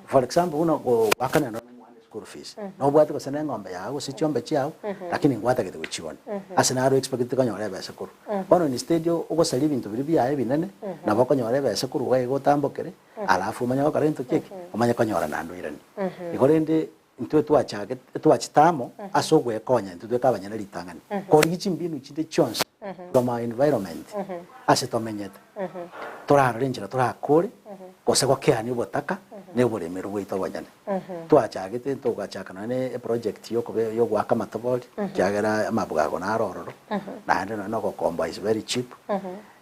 For example, buna goakanera nonye na omwana eschool fees, nobwate gose na eng'ombe yago gose chiombe chiago, lakini ngwatagete gochigonia, ase naro expectete konyora ebesa korwa. Bono instead ogosaria ebinto biria biaye ebinene, nabo okonyora ebesa korwa iga iga otambokere, alafu omanye gokora gento ki eke, omanye konyora naende oiranie. Igo rende intwe twachagete twachete amo ase ogwekonya intwe tweka abanyene ritang'ani, korigia chimbinu chinde chionsi from our environment ase tomenyete, torarore enchera torakore gose gokeania obotaka na oboremeru bwaito obonyene. Twachagete togachaka nonye na eproject yokobe yogoaka amatobori ekiagera amabwago naro ororo, naende nonye na ogokomboa is very cheap.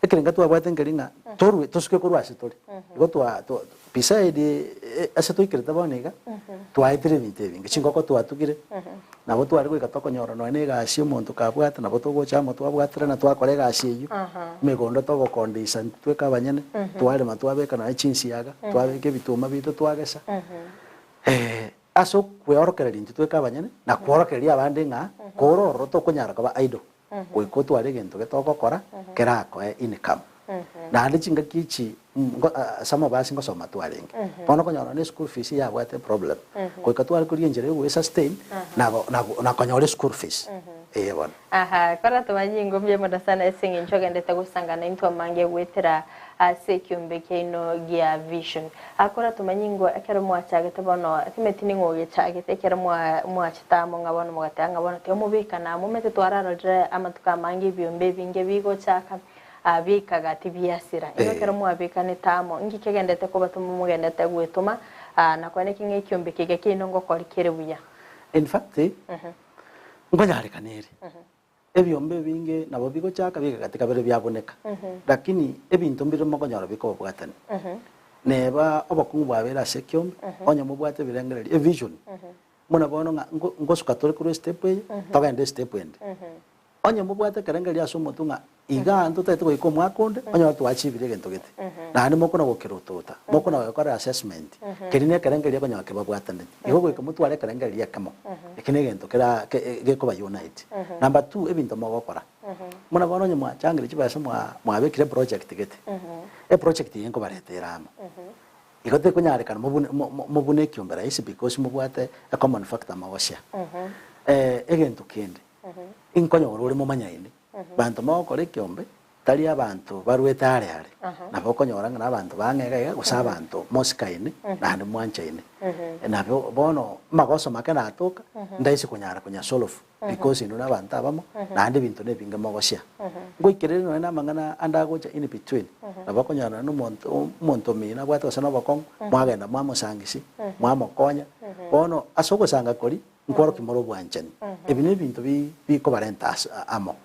Ekerenga twabwate nkeri ng'a torwe tosuke korwa ase tore, igo twa twa beside ase toikerete bono iga, twaetire ebinto ebinge, chingoko twatugire, nabo tware goika tokonyora nonya na egasi omonto kabwate nabo togocha amo twabwaterana twakora egasi eywo, emegondo togokondisa intwe tweka abanyene, twarema twabeka nonya chinsiaga, twabeka ebituma biaito twagesa, ase okweorokereria intwe tweka abanyene, na kworokereria abande ng'a kore ororo tokonyara koba idle. Goika otware egento gete ogokora kerakoe income. Naende chingaki echi ase amabasi ngosoma twarenge. Bono okonyora ne school fees yabwate eproblem. Goika tware korigia enchera ya ogoesustain na konyora eschool fees. Ee bono. Aha, kora tomanye ingo mbuya mono sana ase eng'encho ogendete gosangana intwe amange goetera ase ekiombe kiaino gia Vision. Akora tomanye ingo ekero mwachagete bono, timeti ning'o ogechagete ekero mwa mwachete amo ng'a bono mogateba ng'a bono tiga mobekane amo, omanyete twararorire amatuko amange ebiombe ebinge bigochaka biaikaga tibiasira. Inwe ekero mwabekanete amo, inki kegendete kobatoma mogendete gwetoma na koeneki ng'a ekiombe keiga kiaino ngokori kere buya? In fact, nkonyarekana ere. Ebiombe ebinge nabo bigochaka bigagatika kabere biabuneka, lakini ebinto mbire mokonyora bikobabwatania. Neba obokong'u bwabeire ase ekiombe, onye mobwate ebirengererio, evision. Buna bono ng'a ngo ngosuka tore korwa estep eye, togende estep ende. Onye mobwate ekerengererio ase omotwe ng'a igaa ntotagete goika omwaka onde, onyore twachibire egento gete. Naende mokona gokerotota, mokona gogekorera assessment, keria na ekerengererio ekonyora kebabwataneti. Igo goika motware ekerengererio ekemo, eki na egento kera ke gekoba unite. Number two, ebinto mogokora. Buna bono onye mwachangire chibesa mwa mwabekire eproject gete, eproject eye nkobaretera amo. Igo tekonyarekana mobune mo- mo- mobune ekiombe rahisi because mobwate a common factor mogosia. Egento kende, inkonyora ore momanyaine, banto mogokora ekiombe, tari abanto barwete are are, nabo okonyora ng'a na abanto ba ang'e iga iga gose abanto mosikaine naende mwanchaine. Nabo bono amagoso make natoka, ndaise konyara konyasolve. Because inwe nabanto abamo, naende ebinto nebinge mogosia. Ngoikereri nonya namang'ana ande agocha in between, nabo okonyora nonya nomonto omonto omino abwate gose nobokong'u, mwagenda mwamosangisia, mwamokonya, bono ase ogosanga koria, nkworokia more obwanchani. Ebi nebinto bi bikobarenta ase amo,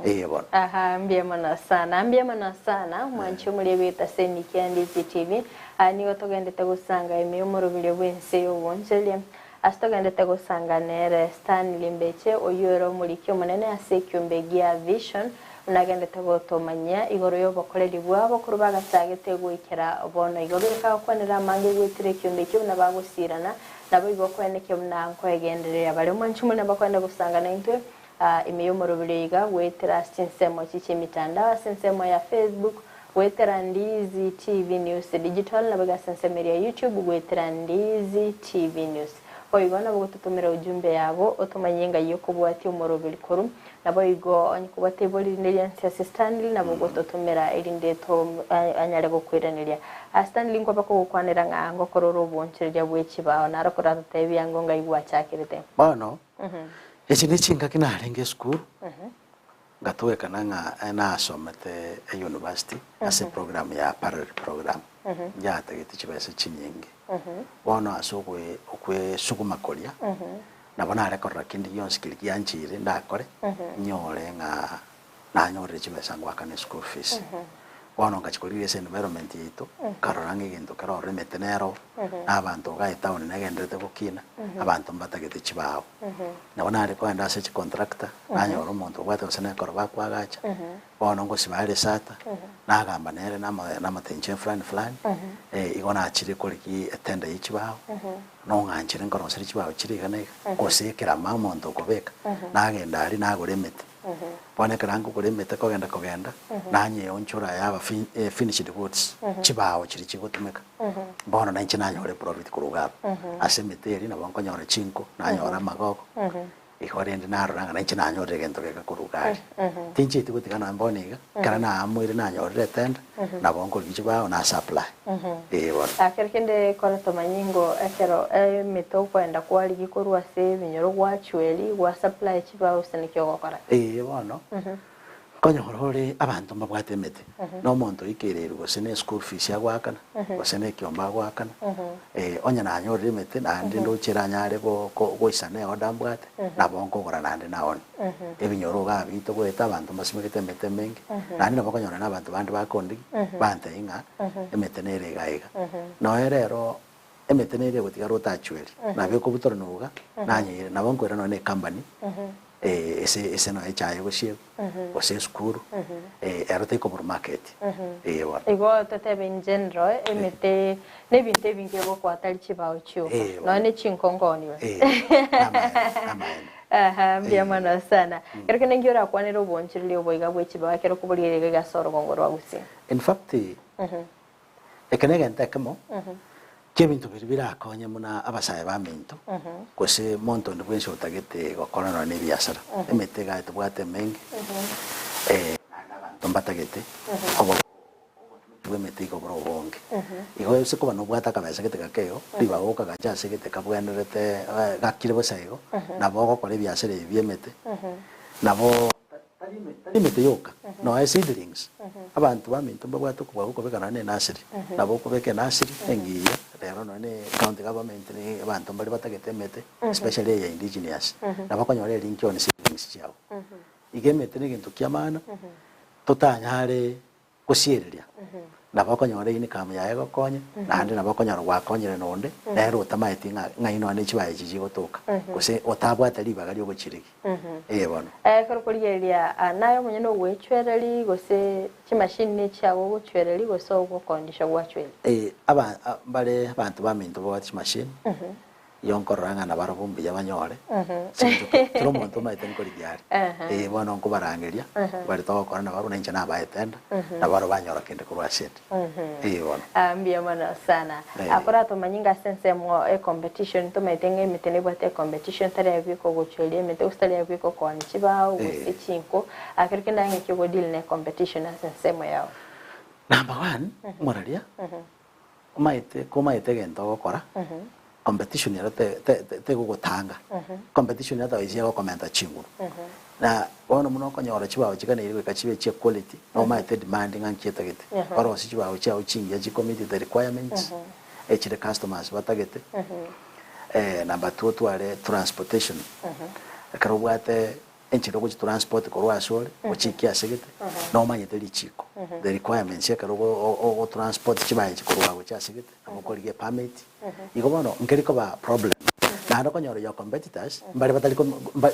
ee bono. Aha, mbuya mono sana, mbuya mono sana, mwanche omoria bw'eta Sendiki ya Ndizi TV. Aa nigo togendete gosanga ime y'omoroberio bw'ense y'obonchoria. Ase togendete gosanga nere Stanley Mbeche, oyio ore omoriki omonene ase ekiombe gia Vision, buna agendete gotomanyia igoro y'obokoreri bwabo korwa bagachagete goikera bono igo. Goika gokwanera amange goetera ekiombe ekio buna bagosiirana, naboigo koenekia buna nkoegendereria bare. Omwanchi omonene bakoenda gosanga naintwe ime y'omoroberio iga goetera ase chinsemo echi chi'emitandao, ase ensemo ya Facebook, Goetera Ndizi TV News Digital naboigo ase ensemo eria ya YouTube goetera Ndizi TV News. Boigo nabo gototomera ujumbe yago otomanyie ngai okobwatia omoroberi korwa. Naboigo onye kobwate ibori rinde riansi ase Stanley nabo gototomera erinde to anyare gokoiraneria. Aa Stanley nkoba kogokwanera ng'a ngokora ore obonchoreria bwe chibao naro koratotebie ango ngai gwachakerete. Bono, echi nechingaki narenge esukuru, Ngatwekana ng'a nasomete eyunivasiti ase eprogram ya parallel program, yatagete chibesa chinyinge. Bono ase okoe okoesuguma koria, nabo nare korora kende gionsi keria giancheire ndakore, nyore ng'a nanyorire chibesa ngoakana eschool fees. Bono ngachia korigereria ase environment yaito, nkarora ng'a egento kere ororo emete nero, na abanto iga etown negendererete gokina, abanto mbatagete chibao. Nabo nare kogenda ase chicontractor, nanyora omonto obwate gose nekoro bakoagacha, bono ngosiba are esata, nagamba nere namo namotebi inche fulani fulani, igo nachire korigia etender ye chibao, nong'anchere nkoroserie chibao chire iga na iga, gose ekerama omonto okobeka, nagenda aria nagora emete. Bono ekero nkogora emete kogenda kogenda, nanyeonchora yaba fi finished goods, chibao chiria chigotumeka. Bono nainche nanyora eprofit korwa iga abwo. Ase emete eria nabo nkonyora chinko, nanyora amagogo, igo rende narora ng'a nainche nanyorire egento geke korwa iga aria. Tinchieti gotiga nonye bono iga, ekero naamoire nanyorire etender, nabo nkorigia chibao na supply. Ee bono. Kero kende kore tomanye ngo ekero emete okoenda kwarigia korwa ase ebinyoro gwachweria, gwa supply chibao gose naki ogokora? Ee bono, nkonyora ore abanto mbabwate emete, na omonto oikereirwe gose ne eschool fees agoakana, gose ne ekiombe agoakana, onye nanyorire emete naende ndoche eranyare go- go- goisana eorder mbwate, nabo nkogora naende naonia. Ebinyoro iga biito goeta abanto mbasimegete emete emenge, naende nabo okonyora na abanto bande bakondigia, bantebia ng'a emete nere iga iga. Nonya rero emete nere egotigara otachweria, nabo ekobutorana iga, nanyeire, nabo nkoira nonya na ecompany, ese ese nonya echaye egosiegwa, gose esukuru, ero tekoborwa market, eh bono. Igo totebe in general, emete na ebinto ebinge egokoa tari chibao chioka, Eh, bono. nonya ne chinkongoniwe. Eh, namaene, namaene. Aha, mbuya mono sana. Ekero kende nki orakwanere obonchoreria oboiga bwe chibao ekero okoborigereria iga iga ase orogongo rwa Gusii? In fact, eke negento ekemo ki'ebinto biria birakonye buna abasae baminto, gose monto onde bwensi otagete gokora nonya na ebiasara. Emete iga tobwate emenge, naende abanto mbatagete obo obotumiki bw'emete igo bore obonge. Igo ase koba nobwate akabesa gete gake igo, ribaga okagacha ase gete kabwenerete gakire bosa igo, nabo ogokora ebiasara ebi bi'emete, nabo Tari emete yoka, nonya seedlings. Abanto baminto mbabwate okobua gokobeka nonya ne enursery. Nabo okobeka enursery engiya, rero nonya ne county government ne abanto mbare batagete emete, especially eye ya indigenous. Nabo okonyora erinki one seedlings chiabo. Iga emete ne egento kia maana, totanyare gosiereria. Nabo okonyora income yaye egokonye, naende nabo okonyora gwakonyire na onde, nere otamaeti ng'a ng'ai nonya ne chibae echi chigotoka, gose otabwate ribaga riogochirigia. Ee bono. Ekero okorigereria naye omonyene ogoechwereria gose chimashini nechiago ogochwereria gose ogokondisha gwachweria? Ee, aba mbare abanto baminto babwate chimashini, Igo nkorora ng'a nabarabwo mbuya banyore, ase eng'encho kera omonto omanyete nkorigia are. Ee, bono nkobarangeria, baria togokora nabarabwo, na inche nabaete enda, nabarabwo banyora kende korwa ase ende. Ee, bono. Ah, mbuya mono sana. Eh. Akoratomanye ng'a ase ensemo e competition tomaete ng'a emete nebwate ecompetition tari abweka ogochweria emete gose tari abweka okoania chibao gose Eh. chinko. Ekero kende ang'e ki ogodeal na ecompetition ase ensemo yao? Number one, omoraria, Omaete komaete egento ogokora, competition ero te te te tegogotanga. Competition ero tagoisia egokomenta chinguru. Na bono buna okonyora chibao chiganeire goika chibe chia quality, na omaete demand ng'a nki etagete. Orosie chibao chiago chingiya chikomeet the requirements, echire customers batagete. Number two otware transportation, ekero obwate Enchera ogochi transport korwa ase ore gochikia ase gete nomanyete richiko the requirements ekero ogo transport chibaechi korwa gochia ase gete nabo okorigia epermit igo bono nkeri koba problem naende okonyora your competitors mbare batari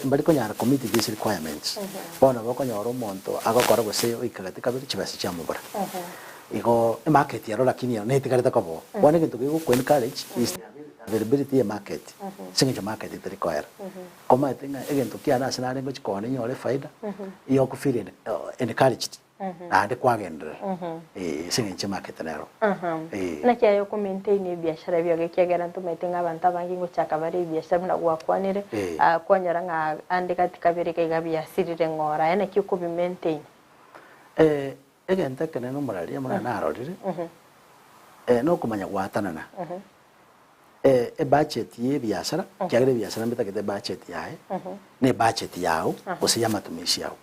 mbari konyara ko meet these requirements bono nabo okonyora omonto agokora gose oika gati kabere chibesa chiamobora igo emarket ero lakini ero netigarete koba oo bono egento gegoku encourage is the availability ye market ase eng'encho market etari koera. Komaete ng'a egento kiane ase nare ngochia koonia nyore efaida, igo oko feel encouraged naende kwagenderera eh, ase eng'encho emarket nero. Eh. Naki aye oko maintain ebiashara biago ekiagera ntomaete ng'a abanto abange ngochaka bare ebiashara buna gwakwanire, Eh. kwanyora ng'a ande gati kabere iga iga biasirire ng'ora, aye naki okobi maintain? Egento ekenene omoraria buna narorire, nokomanya gwatanana. Ebudget ya ebiasara, ekiagera ebiasara mbitagete ebudget yaye, na ebudget yao gose ya amatumisi ao.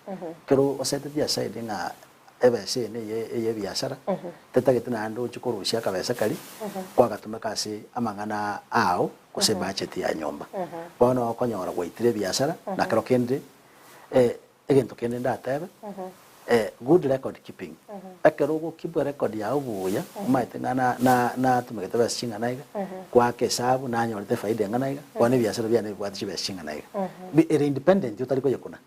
Ekero oseteti aside ng'a ebesa eye neye eye ebiasara, tetageti naende ochie korusia akabesa karia, kwagatumeka ase amang'ana ao gose ebudget ya nyomba. Bono okonyora gwaitire ebiasara, na kero kende Egento kende ndatebe, good record keeping. Ekero ogokeep erecord yao buya, omanyete ng'a na na natumegete besa ching'ana iga, kwaka esabu nanyorete efaida eng'ana iga, bono ebiasara biane bibwate chibesa ching'ana iga. Bi ere independent otari koyekuna.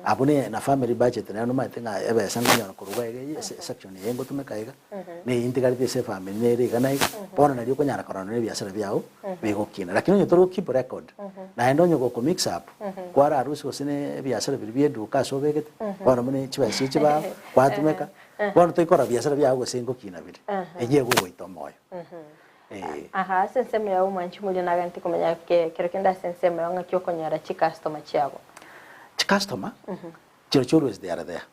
Abwo ne na family budget nero nomanyete ng'a ebesa nkonyora korwa iga iga eye ese section eye ngotumeka iga, na eyio ntigareti ase efamiri nere iga na iga, bono nario okonyara korora nonya ebiasara biago bigokina. Lakini onye tori go keep record, naende onye goko mix up, kwararusia gose ne ebiasara biria bia eduka ase obegete, bono buna chibesa echi chibao, kwatumeka, bono toikora biasara biago gose ngokina bire, eyio egogoita omoyo. Eh. Aha, ase ensemo yao omwanchi moria nagente komanya ke kero kende ase ensemo yao ng'aki okonyora chicustomer chiabo. Chicustomer, Chirochio always they are there.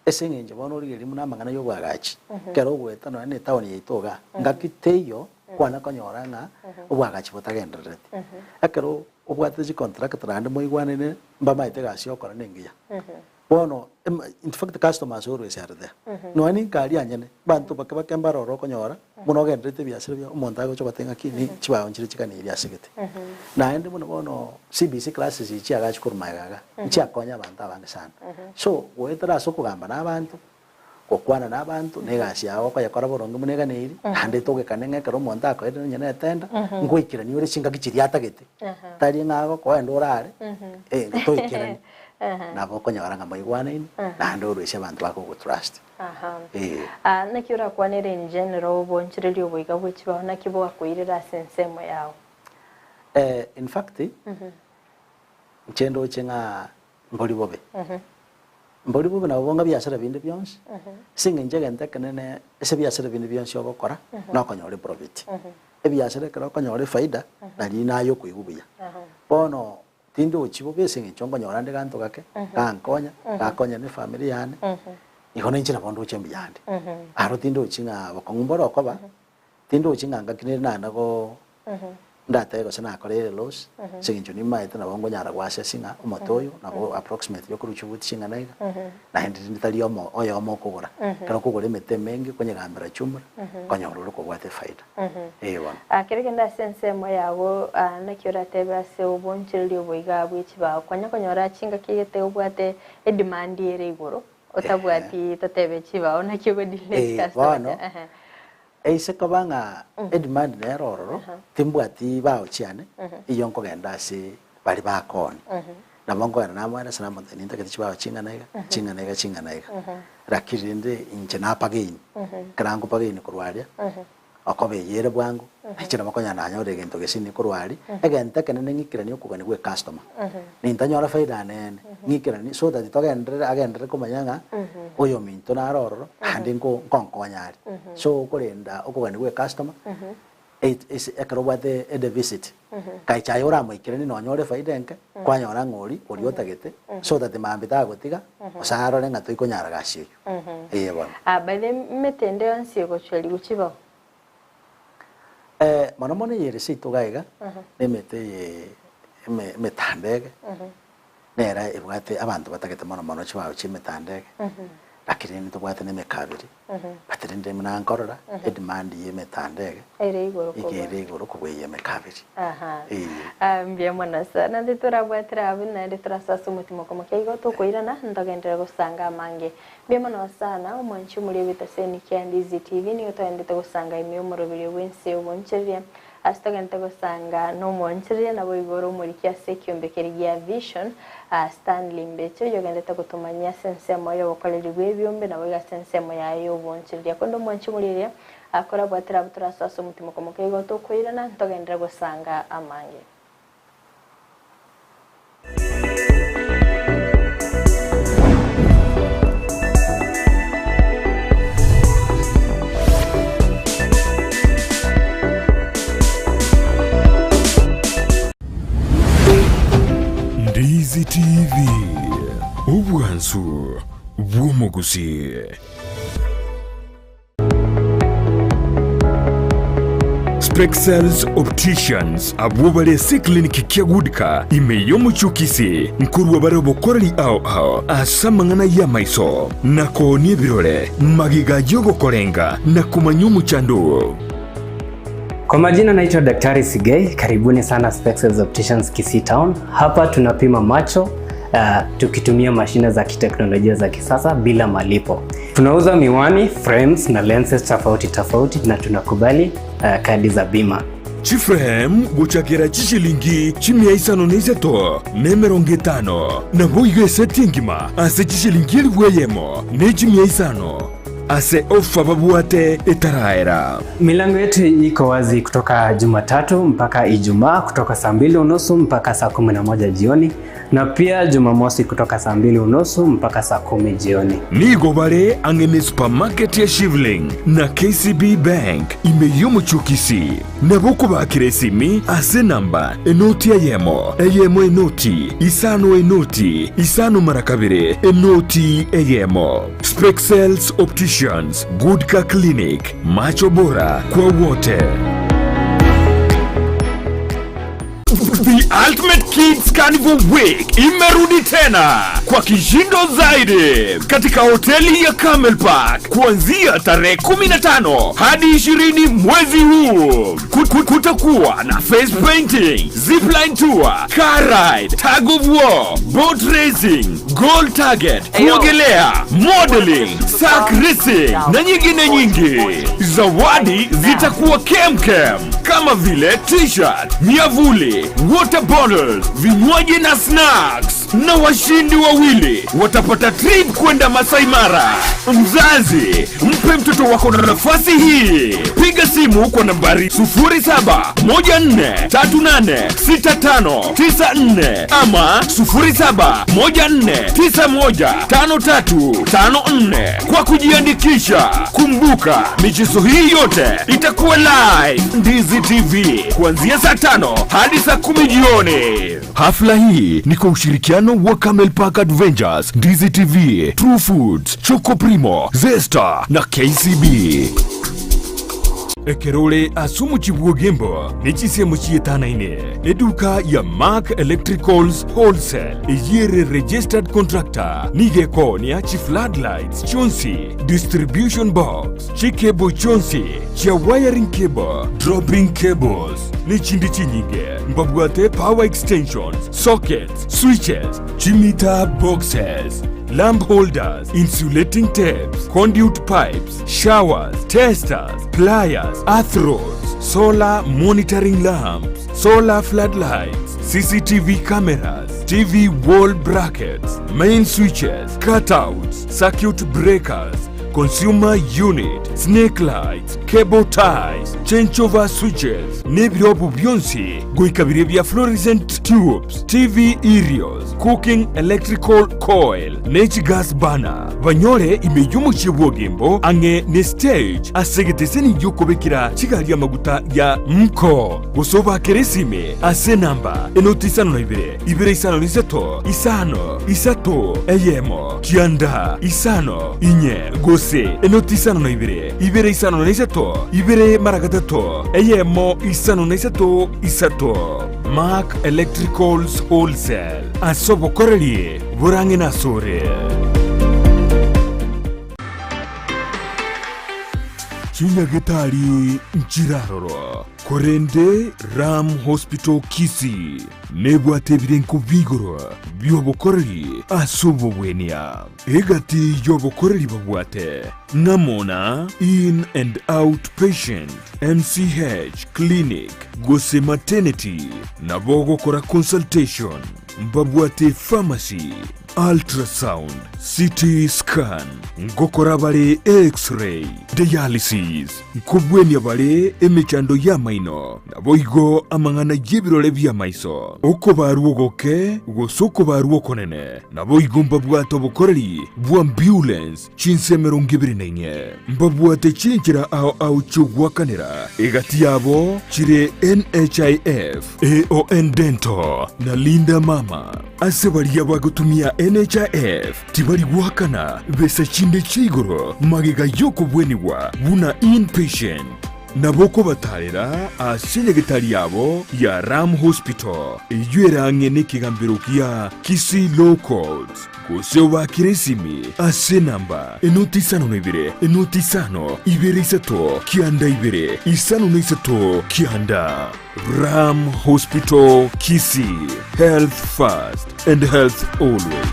Ase eng'encho bono origereria buna amang'ana ya obwagachi, ekero ogoeta nonya na etown yaito igaa, ngaki teiyo kwana konyora ng'a obwagachi botagenderereti. Ekero obwatete chicontractor naende moigwanene mbamaete egasi yokora na engiya. Bono ema in fact customers always are there. Nonya ninka aria anyene, abanto bake bake mbare ororo okonyora, buna ogendererete ebiasara biago, omonto agocha goteba ng'aki ni chibao nchire chiganirie ase gete. Naende buna bono CBC classes echi chiagachi korwa magega iga, nchiakonya abanto abange sana. So, goetera ase okogamba na abanto, gokwana na abanto, na egasi yago okoyekora boronge buna eganeiri, naende togekane ng'a ekero omonto akoerire onye na etenda, ngoikerania ore chingaki chiria atagete. Tari ng'a agokoa ende orare, eh, toikerani. Nabo okonyora ng'a moigwanaine, naende orusie abanto bakogotrust. Aha. Ee. Ah, naki orakwanere in general obonchereria oboiga bwe chibao naki bwakoirera ase ensemo yao? Eh, in fact, inche ndoche ng'a mbori bobe. Mbori bobe nabo bonga biasara binde bionsi, ase eng'encho egento ekenene ase ebiasara binde bionsi ogokora, nokonyora eprofit. Ebiasara ekero okonyora efaida, nari naye okoigwa buya. Bono Tindochi bobe ase eng'encho nkonyora nde ganto gake, gankonya, gakonya na efamiri yane, igo na inche nabo ndoche mbuya ande. Aro tindochi ng'a bokong'u mbore okoba, tindochi ng'a ngaki nere naende go ndatebe gose nakoreire loss, ase eng'encho nimaete nabo nkonyara goassess ng'a omote oyo nabo approximately okorwa chibuti ching'ana iga, naende rinde tari omo oyomo okogora. Ekero okogora emete emenge okonyegambera chumura, okonyora ore kobwata efaida. Ee bono. Kero kende ase ensemo yago, naki oratebe ase obonchoreria obo iga bwe chibao, konya konyora chingaki egete obwate edemand ere igoro, otabwati totebe chibao naki ogodeal ne Ee, chicustomer bono, chia ehe. Eise koba ng'a edemand nere ororo, timbwati bao chiane, eyio nkogenda ase baria bakooni. Nabo nkogenda namoeresa namotebia nintagete chibao ching'ana iga, ching'ana iga, ching'ana iga. Lakini rende inche napagaini, ekero nkopagaini korwa aria, okoba eyio ere bwango, inche nabo okonyora nanyora egento gese korwa aria, egento ekenene ng'ikeranie okogania gwa ecustomer. Nintanyora faida nene, ng'ikeranie so that togenderere agenderere komanya ng'a oyo ominto nare ororo, naende nko nkonkonya are. So okorenda okogania gwa ecustomer, ase ekero obwate edeficit, kaecha aye oramoikeranie nonya ore efaida enke, kwanyora ng'a oria oria otagete, so that mambia tagotiga, gose arore ng'a toikonyara gasi eyio. Ee bono. Ah, by the emete ende yonsi egochwerigwa chibao. Eh, mono mono eye ere seito iga iga, na emete eye eme emetandege, nere ebwate abanto batagete mono mono chibao chia emetandege, lakini rende ntobwate na emekabiri, but rende buna nkorora, edemand ya emetandege, Ere igoro iga kobua. ere igoro kobua eye emekabiri. Aha. Ee. Ah, mbuya mono sana. Naende torabwatire abwo naende torase ase omotima okomokia igo tokoirana ntogenderere gosanga amange. Mbuya mono sana omwanchi omoria bw'etaseni kia Ndizi TV nigo togenderete gosanga ime y'omoroberio bw'ense y'obonchereria ase togenderete gosanga nomonchereria naboigo ore omoriki ase ekiombe keria gia Vision ah, Stanley Mbeche oyio ogenderete gotomanyia ase ensemo y'obokoreri bw'ebiombe naboigo ase ensemo yaye y'obonchereria. Korende omwanchi omoria eria Akorabwatera abwo torasoe ase omotimoko omoke igo tokoirana, ntogenderere gosanga amange. Ndizi TV, obwansu bw'omogusii. Spexels Opticians abwo bare ase eclinic kia Goodcar ime y'omochie o Kisii nkorwa bare obokoreri ao ao ase amang'ana y'amaiso na koonia ebirore magega y'ogokorenga na komanya omochando oo. Kwa majina naitwa Daktari Sigei, karibuni sana Spexels Opticians Kisii Town. Hapa tunapima macho tukitumia mashine za kiteknolojia za kisasa bila malipo. Tunauza miwani, frames na lenses tofauti tofauti na tunakubali kadi za bima. Chiframe gochakera chishilingi chimia isano na isato na emerongo etano, naboigo eseti engima ase chishilingi elifu eyemo ne chimia isano ase ofa babwate etaraera. Milango yetu iko wazi kutoka Jumatatu mpaka Ijumaa kutoka saa mbili unusu mpaka saa 11 jioni na pia Jumamosi kutoka saa mbili unusu mpaka saa 10 jioni. Nigo bare ang'e ne supermarket ya Shivling na KCB Bank ime y'omochie o Kisii. Nabo okobakera esimi ase enamba enoti eyemo, eyemo enoti, isano enoti, isano mara kabere, enoti eyemo. Spexels Opticians, Good Car Clinic, Macho Bora kwa wote. The Ultimate Kids Carnival Week imerudi tena kwa kishindo zaidi katika hoteli ya Camel Park kuanzia tarehe 15 hadi 20 mwezi huu. Kutakuwa na face painting, zipline tour, car ride, tug of war, boat racing, goal target, kuogelea, modeling, sack racing na nyingine nyingi. Zawadi zitakuwa kemkem kama vile t-shirt, miavuli, water bottles, vinywaji na snacks. Na washindi wawili watapata trip kwenda Masai Mara. Mzazi, mpe mtoto wako na nafasi hii. Piga simu kwa nambari 0714386594 ama 0714915354 kwa kujiandikisha. Kumbuka, michezo hii yote itakuwa live Ndizi TV kuanzia saa 5 hadi saa 10 jioni. Hafla hii ni kwa ushirikiano wa Camel Park Adventures, Ndizi TV, True Foods, Choco Primo, Zesta na KCB. Ekero ore ase omochie bw'Ogembo ne chinsemo chietanaine, eduka ya Mark Electricals Wholesale eyio ere registered contractor nigo ekoonia chifloodlights chionsi, distribution box, chicable chionsi chia wiring cable, dropping cables, nechinde chinyinge. Mbabwate power extensions, sockets, switches, chimeter boxes. lamp holders, insulating tapes, conduit pipes, showers, testers, pliers, earth rods, solar monitoring lamps, solar floodlights, CCTV cameras, TV wall brackets, main switches, cutouts, circuit breakers, consumer unit, snake lights, cable ties, changeover switches, nebirobu bionsi goika biria bia fluorescent tubes, TV aerials, cooking electrical coil, ne chigas burner. Banyore ime y'omochie bw'Ogembo ang'e ne stage ase egeteseni gi'okobekera chigari amaguta ya Mko. Gose obakere esime ase enamba enoti 52 253 5 3 1 9 5 4 gose enoti 52 253 2 mara gatato 1 53 3. Mark Electricals Wholesale ase obokoreri borang'e nasore. Chinyagetari nchiraroro, korende Ram Hospital Kisii nebwate ebirenko bi'igoro bi'obokoreri ase obogwenia. Egati y'obokoreri babwate ng'amo na In and Out Patient, MCH Clinic gose Maternity, nabo ogokora consultation, mbabwate pharmacy, ultrasound, CT scan, ngokora bare X-ray, dialysis, nkobwenia bare emechando y'amaino, naboigo amang'ana y'ebirore bi'amaiso, okobarwa ogoke gose okobarwa okonene, naboigo mbabwate obokoreri bw'ambulance chinse 24. Mbabwate chinchera ao ao chi'ogoakanera, egati yabo chire NHIF, AON Dental, na Linda Mama. Ase baria bagotumia NHIF tibari goakana besa chinde chia igoro magega y'okobwenigwa buna inpatient. Nabo okobatarera ase nyagetari yabo ya Ram Hospital eyio ere ang'e nekegambero gia Kisii Law Courts gose obakere esimi ase enamba enoti 52 enoti 5 2 3 9 2 5 3 9. Ram Hospital Kisii, health first and health always.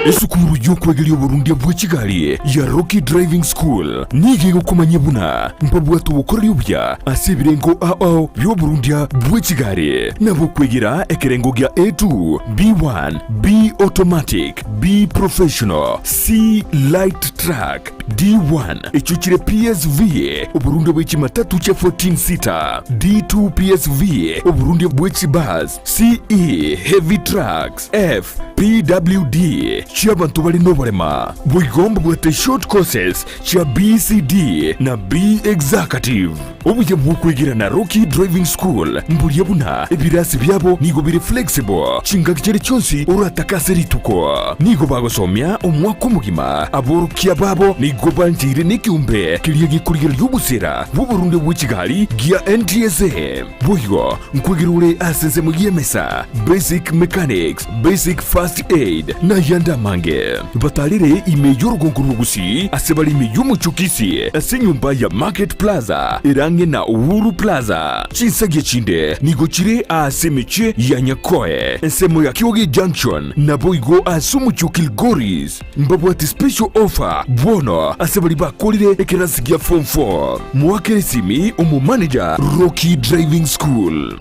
Esukuru y'okwegeria oborundia bwe chigari ya Rocky Driving School nigo egokomanyia buna mbabwate obokoreri obuya ase ebirengo ao ao bi'oborundia bwe chigari nabo okwegera ekerengo gia A2, B1, B automatic, B professional, C light truck, D1 echio chire PSV, oborundia bwe chimatatu chia 14 seater, D2 PSV, oborundia bwe chibus, CE heavy trucks, F PWD chi'abanto bare noborema. Boigo mbabwate short courses chia BCD na B Executive. Obuya bw'okwegera na Rocky Driving School mboria buna ebirasi biabo nigo bire flexible chingaki chiria chionsi oratake ase rituko. Nigo bagosomia omwaka omogima. Aborokia babo nigo bancheire nekeombe keria gekorigereria obosera bw'oborundia bwe chigari gia NTSA. Boigo nkwegera ore ase ensemo y'emesa, basic mechanics, basic first aid, na ayande amange. Batarire ime y'orogongo rw'Ogusii ase bare ime y'omochie o Kisii ase enyomba ya Market Plaza ere ang'e na Uhuru Plaza. Chinsagia chinde nigo chire aase emechie ya Nyakoe, ensemo ya Kioge Junction, naboigo ase omochie o Kilgoris. Mbabwate special offer bono ase baria bakorire ekerasi gia form 4. Moakere esimi omomanager Rocky Driving School.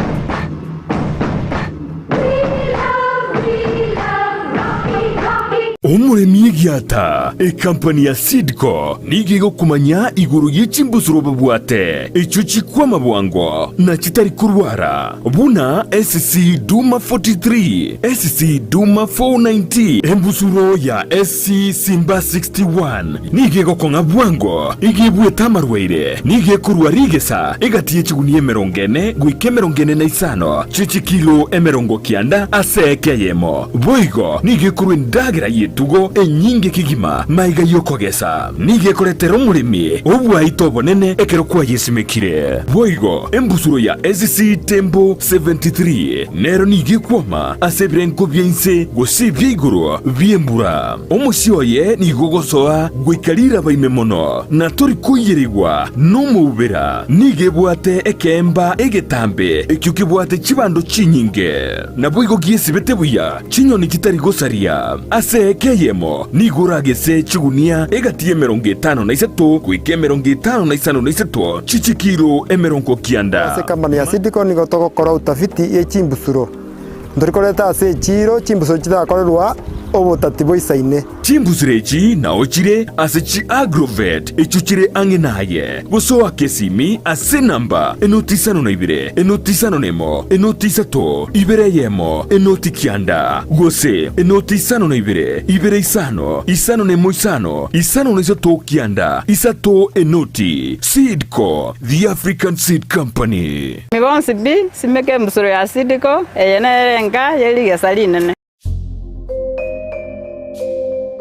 Omoremi egiata, ekampani ya Seedco nigo egokomanya igoro ye chimbusuro babwate, echio chikwama bwango na chitari korwara, buna SC Duma 43, SC Duma 490, embusuro ya SC Simba 61 nigo egokong'a bwango, igo ebuete amarwaire, nigo ekorua rigesa egati ye chigunia 40 goika 45 chie chikilo 90 ase eka eyemo. Boigo nigo ekorua endagera ye. y'etugo enyinge kegima maiga y'okogesa. Nigo ekoretera omoremi obwaito obonene ekero kwayesimekire. Boigo embusuro ya SC Tembo 73 nero nigo ekwoma ase ebirengo bia inse gose ebia igoro bi'embura. Omosie oye nigo ogosoa goika riraba ime mono, na tori koiyerigwa nomoubera. Nigo ebwate ekeemba egetambe ekio kebwate chibando chinyinge. Naboigo giesibete buya chinyoni chitari gosaria. Ase eka eyemo nigo oragese chigunia egati y'emerongo etano na isato goika emerongo etano na isano na isato chichikiro emerongo kianda. Ase ekampani ya Seedco nigo togokora utafiti ye chimbusuro. Ntori koreta ase echiiro chimbusuro chitakorerwa obotati boisaine. Chimbusuro echi nao chire ase chi Agrovet echio chire ang'e naye. Gose oake esimi ase enamba enoti isano na ibere, enoti isano na emo, enoti isato, ibere eyemo, enoti kianda, gose enoti isano na ibere, ibere isano, isano na emo isano, isano na isato kianda, isato enoti. Seedco, the African Seed Company. Inwe bonsi pi, simeka embusuro ya Sidiko, eye nere enka ye rigesa rinene.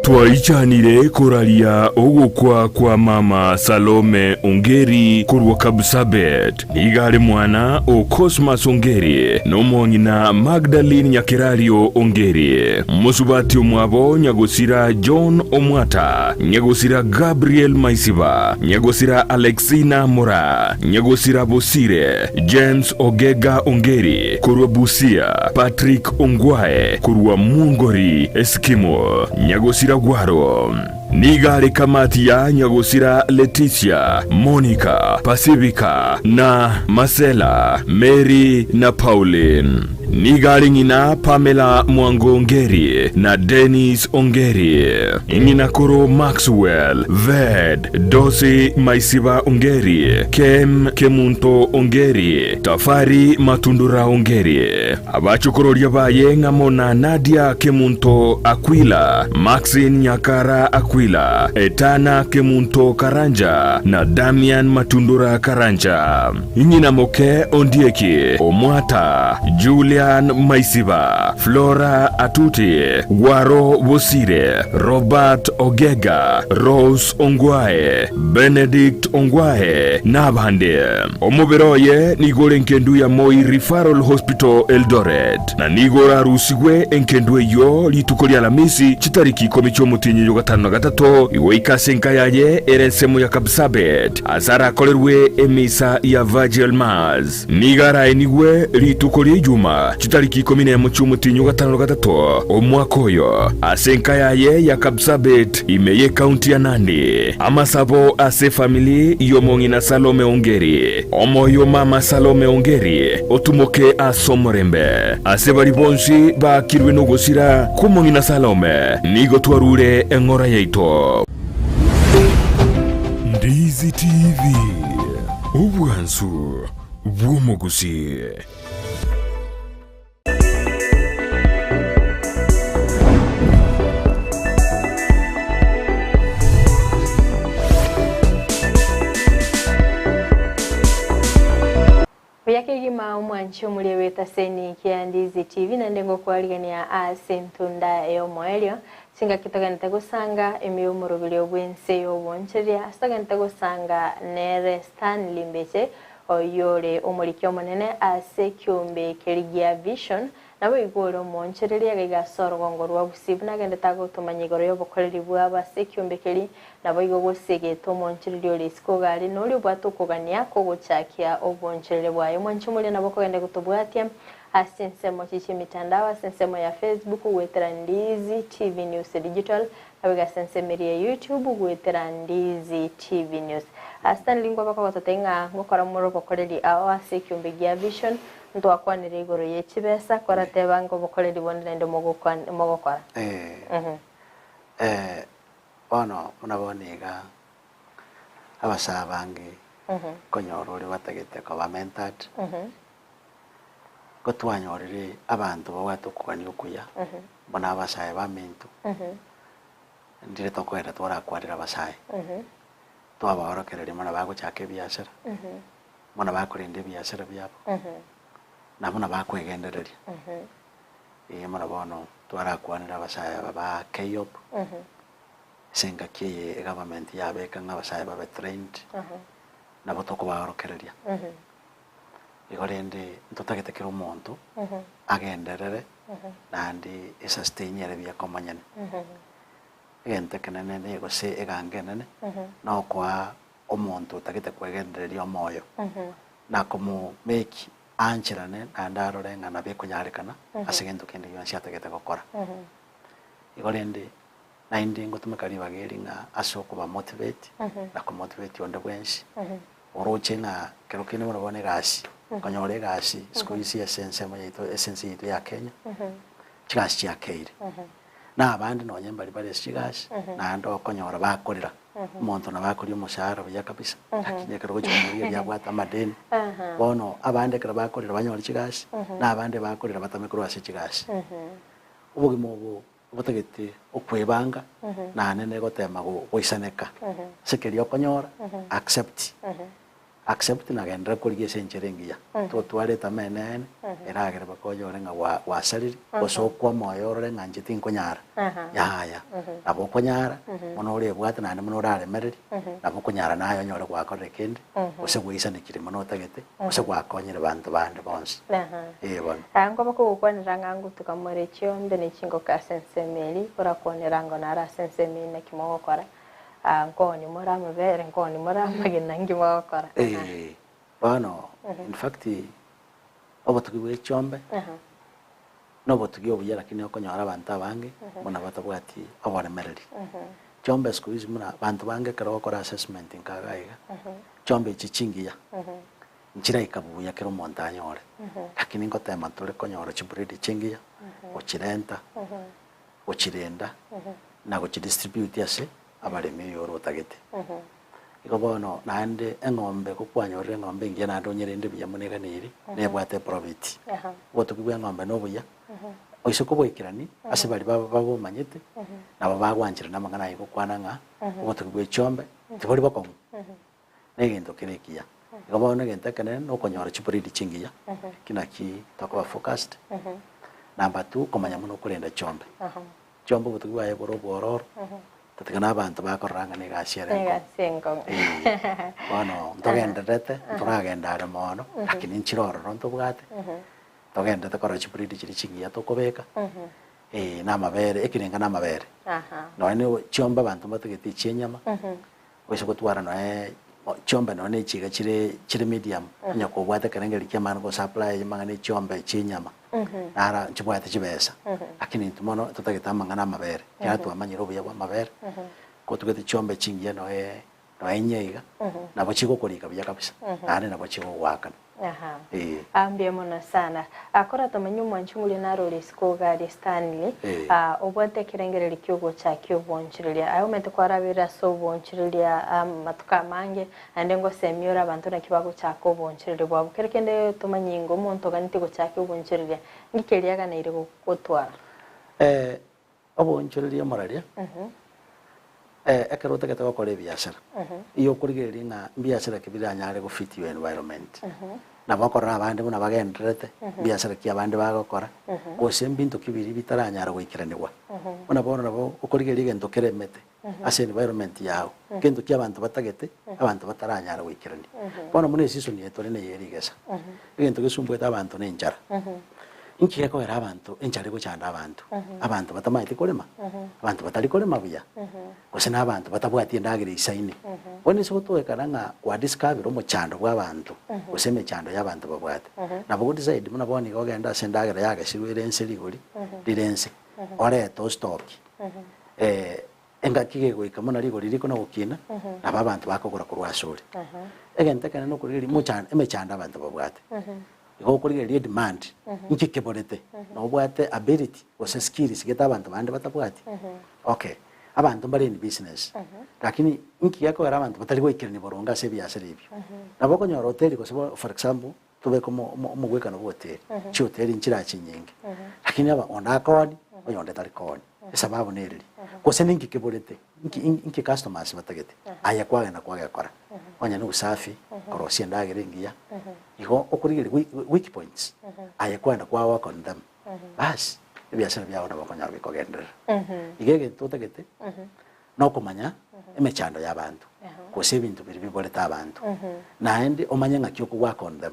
Twaichanire koraria ogokwa kwa mama Salome Ongeri korwa Kapsabet. Nigo are mwana o Cosmas Ongeri na omong'ina Magdalene Nyakerario Ongeri. Mosubati omwabo Nyagosira John Omwata, Nyagosira Gabriel Maisiba, Nyagosira Alexina Moraa, Nyagosira Bosire, James Ogega Ongeri korwa Busia, Patrick Ongwae korwa Mwongori Eskimu, Nyagosira Gwaro. Nigo are kamati ya Nyagosira Leticia, Monica, Pacifica na Marcella, Mary na Pauline. Nigo are ng'ina Pamela Mwango Ongeri na Dennis Ongeri, ng'ina koro Maxwell, Ved, Dosi Maisiba Ongeri, Kem Kemunto Ongeri, Tafari Matundura Ongeri, Abachokororia baye ng'amo na Nadia Kemunto Akwila, Maxine Nyakara Akwila, Etana Kemunto Karanja na Damian Matundura Karanja. Ng'ina moke Ondieki Omwata, Julian Maisiba, Flora Atuti, Gwaro Bosire, Robert Ogega, Rose Ongwae, Benedict Ongwae na abande. Omobere oye nigo ore enkendu ya Moi Referral Hospital Eldoret, na nigo orarusigwe enkendu eyio rituko ria Alamisi chitariki ikomi chi'omotienyi ogatano na gatato goika ase enka yaye ere ensemo ya Kapsabet ase arakorerwe emisa ya Virgil Mass. Nigo araenigwe rituko ria Ijuma chitariki ikomi nemo chi'omotienyi ogatano na gatato omwaka oyo ase enka yaye ya Kapsabet ime y'Ekaunti ya Nandi. Amasabo ase efamili y'omong'ina Salome Ongeri. Omoyo o mama Salome Ongeri otumoke ase omorembe. Ase baria bonsi baakirwe nogosira kw'omong'ina Salome, nigo twarure eng'ora yaito. Ndizi TV, obwansu bw'omogusii. Buya kegima omwanchi omoria bw'etaseni kia Ndizi TV naende ngokwarigania ase entunda y'omoerio chingaki togenete gosanga ime y'omoroberio bw'ense y'obonchereria ase togenete gosanga nere Stanley Mbeche Oyio ore omoriki omonene ase ekiombe keria gia Vision, naboigo ore omoonchoreria gaiga ase orogongo rwa Gusii buna agendete agotomanya igoro y'obokoreri bwabo ase ekiombe keria, naboigo gosegete omoonchoreria ore isiko iga are noria obwate okogania kw'ogochakia oboonchoreria bwaye. Omwanche omoria nabo okogenda gotobwatia ase ensemo chi chi'emitandao ase ensemo ya Facebook goetera Ndizi TV News Digital Naboigo ase ensemo eria ya YouTube goetera Ndizi TV News. Stanley nkwabaka gototebia ng'a ngokora more obokoreri ao ase ekiombe gia Vision, ntwakwanire igoro ye chibesa, korateba ng'a obokoreri bonde naende mogokora. Eh, bono buna bono iga abasae abange nkonyora ore batagete koba mentored, Ngotwanyorire abanto babwate okogania okuya, buna abasae baminto, ndire tokogenda twarakwanera abasae, twabaorokereria buna bagochaka ebiasara, buna bakorenda ebiasara biabo, na buna bakwegendereria. Ee buna bono twarakwanire abasae aba ba KYOP, ase engaki eye egovernment yabeka ng'a abasae babe trained, nabo tokobaorokereria. Igo rende ntotagete kera omonto agenderere naende esustain ere buya komonyene. Egento ekenene ne gose eganga enene nokoa omonto otagete kwegendereria omoyo na komo make aancherane naende arore ng'a nabo ekonyarekana ase egento kende gionsi atagete gokora. Igo rende naende ngotumeka ribaga eri ng'a ase okoba motivate na komotivate onde bwensi oroche ng'a kero kende bono bono egasi, konyora egasi siku hizi ase ensemo yaito ase ense yaito ya Kenya, chigasi chiakeire. Na abande nonye mbari bare ase chigasi, naende okonyora bakorera, omonto nabo akoria omoshahara buya kabisa, lakini ekero ogochia komorigereria abwate amadeni. Bono abande ekero bakorera banyore chigasi, na abande bakorera batame korwa ase chigasi. Obogima obo botagete okwebanga, naende negotema goisaneka ase keria okonyora, accept. Accept na genderera korigia ase enchera engiya. Totware etamaa eneene eragere mpaka onyore ng'a gwa gwasarire gose okwe omoyo orore ng'a inche tinkonyara. Yaya, nabo okonyara mono orebwate naende mono oraremererie, nabo okonyara naye onyore gwakorire kende, gose gwaisanekire mono otagete, gose gwakonyire banto bande bonsi. Ee bono. Aya nkoba kogokwanera ng'a ngotuka more chiombe ne chingoka ase ensemo eria, orakwanera ango naro ase ensemo eyio naki mogokora. Aa, nkooni more amabere, nkooni more amagena, inki mogokora? Ee, bono in fact obotugi bwe chiombe na obotugi obuya lakini okonyora abanto abange buna batabwati oboremereri. Chiombe siku hizi buna abanto bange ekero ogokora assessment nka iga iga, chiombe echi chingiya, nchiraika buya kera omonto anyore, lakini ngotema tore konyora chibreed chingiya, gochirenta. gochirenda na gochidistribute ase abaremi oyore otagete. Igo bono naende eng'ombe gokwanyorire eng'ombe engiya naende onyerende buya mono eganeiri, nebwate eprofit. Obotugi bwa eng'ombe na obuya, oise koboikerani ase baria babomanyete, nabo bagwancherana amang'ana aye gokwana ng'a obotugi bwa echiombe tibori bokong'u, na egento kere ekiya. Igo bono egento ekenene na okonyora chibreed chingiya, eki naki tokoba focused. Number two, komanya buna okorenda chiombe. Chiombe obotugi bwaye bore obwororo, totiga na abanto bakorora ng'a na egasi ere enkong'u. Egasi enkong'u. Eeh, bono ntogendererete, ntoragenda are mono, lakini nchire ororo ntobwate, togendererete korora chibreed chiria chingiya tokobeka, na amabere, ekerenga na amabere. Nonya na chiombe abanto mbatagete echia enyama, Oise gotwara noe chiombe nonya ne chiga chire chire medium, onye kobwate ekerengerio ki'amang'ana go supply amang'ana e chiombe chi'enyama, nara nchibwate chibesa. Lakini intwe mono totagete amang'ana amabere, ekiagera twamanyire obuya bwa amabere, kotugete chiombe chingiya noe noe inye iga, nabo chigokorika buya kabisa, naende nabo chigogoakana. Aha. Ee. Ah, mbuya mono sana. Ah, kora tomanye omwanchi ng'oria naro ore isiko iga aria Stanley. Ee. Ah, obwate ekerengererio ki'ogochakia obonchireria. Aye omanyete kwarabeire ase obonchireria amatuko amange, naende ngosemia ore abanto naki bagochaka obonchireria bwabo. Kero kende tomanye ingo omonto oganeti gochakia obonchireria, ng'iki keria aganeire gotwara? Eh, Obonchoreria omoraria, ekero otagete gokora ebiasara, igo okorigereria ng'a mbiasara ki biranyare go fit your environment. Nabo okorora abande buna bagendererete, mbiasara ki abande bagokora, gose mbinto ki biria bitaranyara goikeranigwa. Buna bono nabo okorigereria egento keremete ase environment yago, gento ki abanto batagete, abanto bataranyara goikerania. Bono buna eseason eye tore neye rigesa, egento gesumbuete abanto nenchara. Inki gekogera abanto enchara egochanda abanto? Abanto batamaeti korema? Abanto batari korema buya? Gose na abanto batabwati endagera eisaine? Bono ase gotwekana ng'a kwadiscover omochando bwa abanto gose emechando ya abanto babwate, nabo godecide buna bono iga ogende ase endagera yagesirwe ere ense rigori rire ense, orete ostoki engaki gegoika buna rigori riko na gokina, nabo abanto bakogora korwa asore. Egento ekenene nokorigereria mochando emechando abanto babwate. Igo okorigereria edemand, inki keborete, nobwate ability gose skills gete abanto bande batabwati? Okay, abanto mbare in business, lakini inki gekogera abanto batari goikerania boronge ase ebiasara ebio? Nabo okonyora hoteli gose bo for example, tobeke omo omo omogwekano bwa hoteli, chihoteli nchire chinyinge, lakini aba onde akooni, oyonde tari kooni, esababu nereri, gose ninki keborete, inki inki customers batagete, aye kwagenda kwagekora, onye na usafi, korosia endagera engiya, igo okorigereria weak points, aye kwagenda kwa work on them, bas. ebiasara biago nabo okonyora bikogenderera. Iga egento otagete, nokomanya emechando ya abanto, gose ebinto biria biborete abanto, naende omanye ng'aki oko work on them.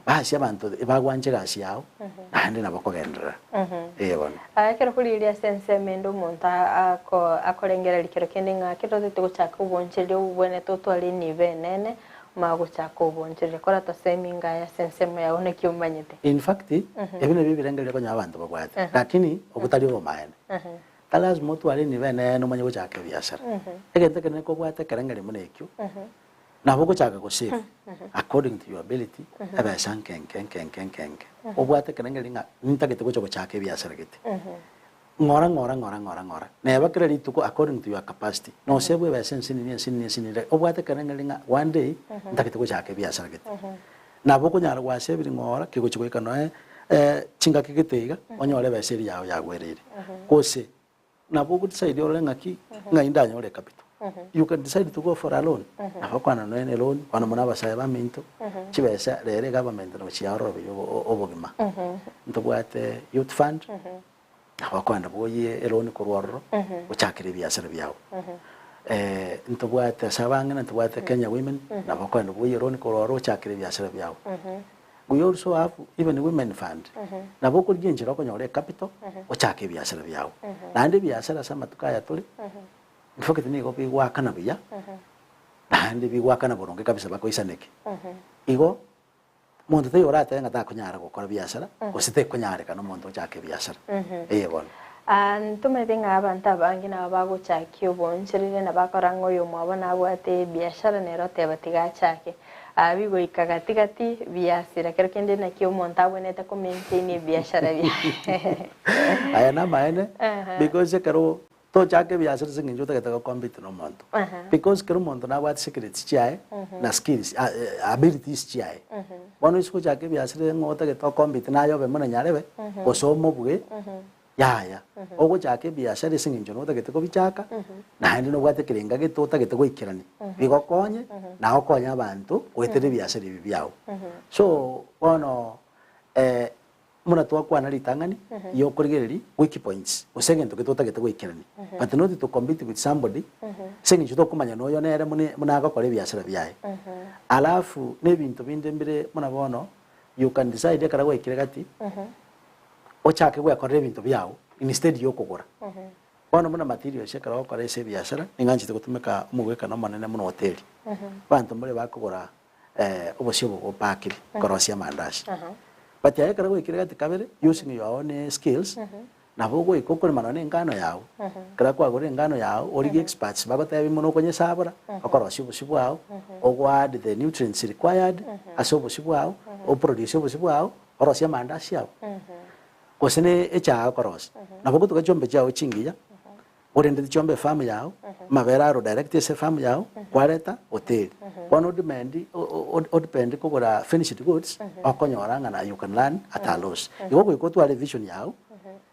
Basi abanto ebagwancha egasi yao, naende nabo okogenderera. Ee bono. Ekero korigereria ase ensemo ende omonto akorengereria kero kende ng'a ekero totagete gochaka obonchereria obobwenerete otware enibo enene, omanye gochaka obonchereria. Kora tosemi ngaya ase ensemo yao naki omanyete. In fact, ebi nabio ebirengererio konya abanto babwate, lakini obotari obomaene. Tari lasima otware enibo enene omanye gochaka ebiasara. Egento ekenene kobwate ekerengerio buna ekio, nabo ogochaka go save according to your ability, ebesa nke nke nke nke nke nke. Obwate ekerengerio ng'a nintagete gocha gochaka ebiasara gete. Ng'ora ng'ora ng'ora ng'ora ng'ora. Neba kera rituko according to your capacity. Nosebwe ebesa ensinini ensinini ensinini obwate ekerengerio ng'a one day ntagete gochaka ebiasara gete. Nabo okonyara gwasebiri ng'ora kegochia goika noe chingaki gete iga onyore ebesa eria yao yagwereire. Gose nabo ogo decide orore ng'aki ng'ai ndanyore ecapital. You can decide to go for a loan. Nabo okwana noe ne loan, bono buna abasae baminto, chibesa rero egovernment nabo chiaororobeire obogima. Ntobwate youth fund, nabo okogenda bwoyie eloan korwa ororo, ochakere ebiasara biago. Ntobwate ase abang'ina, ntobwate Kenya Women, nabo okogenda bwoyie eloan korwa ororo ochakere ebiasara biago. We also have even women fund, nabo okorigia enchera okonyora ecapital, ochake ebiasara biago. Naende ebiasara ase amatuko aya tore, in fact nigo bigoakana buya, naende bigoakana boronge kabisa bakoisaneke. Igo, monto taiyo oratebe ng'a takonyara gokora biasara, gose tekonyarekana omonto ochake ebiasara. Eye bono. Ntomanyete ng'a abanto abange nabo bagochakia oboonchoreria na bakora ng'a oyomwabo nabwate ebiashara nere oteba tiga achake. Bigoika gati gati biasira. Kero kende naki omonto abwenerete ko maintain ebiashara biaye. Aya namaene, because ekero Tochake ebiasara ase eng'encho otagete go compete na omonto. Because kera omonto nabwate secrets chiaye na skills abilities chiaye. Bono ase gochaka ebiasara ng'a otagete o compete naye obe buna nyarebe gose omobue yaya. Ogochaka ebiasara ase eng'encho notagete kobichaka naende nobwate ekerenga gete otagete goikerania bigokonye na okonye abanto goetera ebiasara ebi biago. So bono Buna twakwana ritang'ani, y'okorigereria weak points, gose egento gete otagete goikerania. But not to compete with somebody, ase eng'encho tokomanya noyo nere muna buna agokora ebiasara biaye. Alafu na ebinto binde mbire buna bono, you can decide ekero gwaikire gati, ochake gwekorera ebinto biago instead ya okogora. Bono buna materials ekero ogokora ase ebiasara, nigo nganchete gotumeka omogwekano omonene buna hoteli. Abanto mbare bakogora obosio obo bopakire korosia amandasi. But aye ekero gwaikire gati kabere using your own skills, nabo ogoika okorema nonye na engano yago. Ekero kwagorire engano yago, origie experts bagotebie buna okonyesabora, okorosia obosio bwao, ogo add the nutrients required ase obosio bwao, oproduce obosio bwao, orosie amandasi ago. Gose ne echae okorosia, nabo ogotuga chiombe chiago chingiya, Orendete chiombe efarm yao, amabere aro direct ase efarm yao, kwareta hoteli. Bono odemand odepend kogora finished goods, okonyora ng'a na you can learn at a loss. Igo goika otware evision yao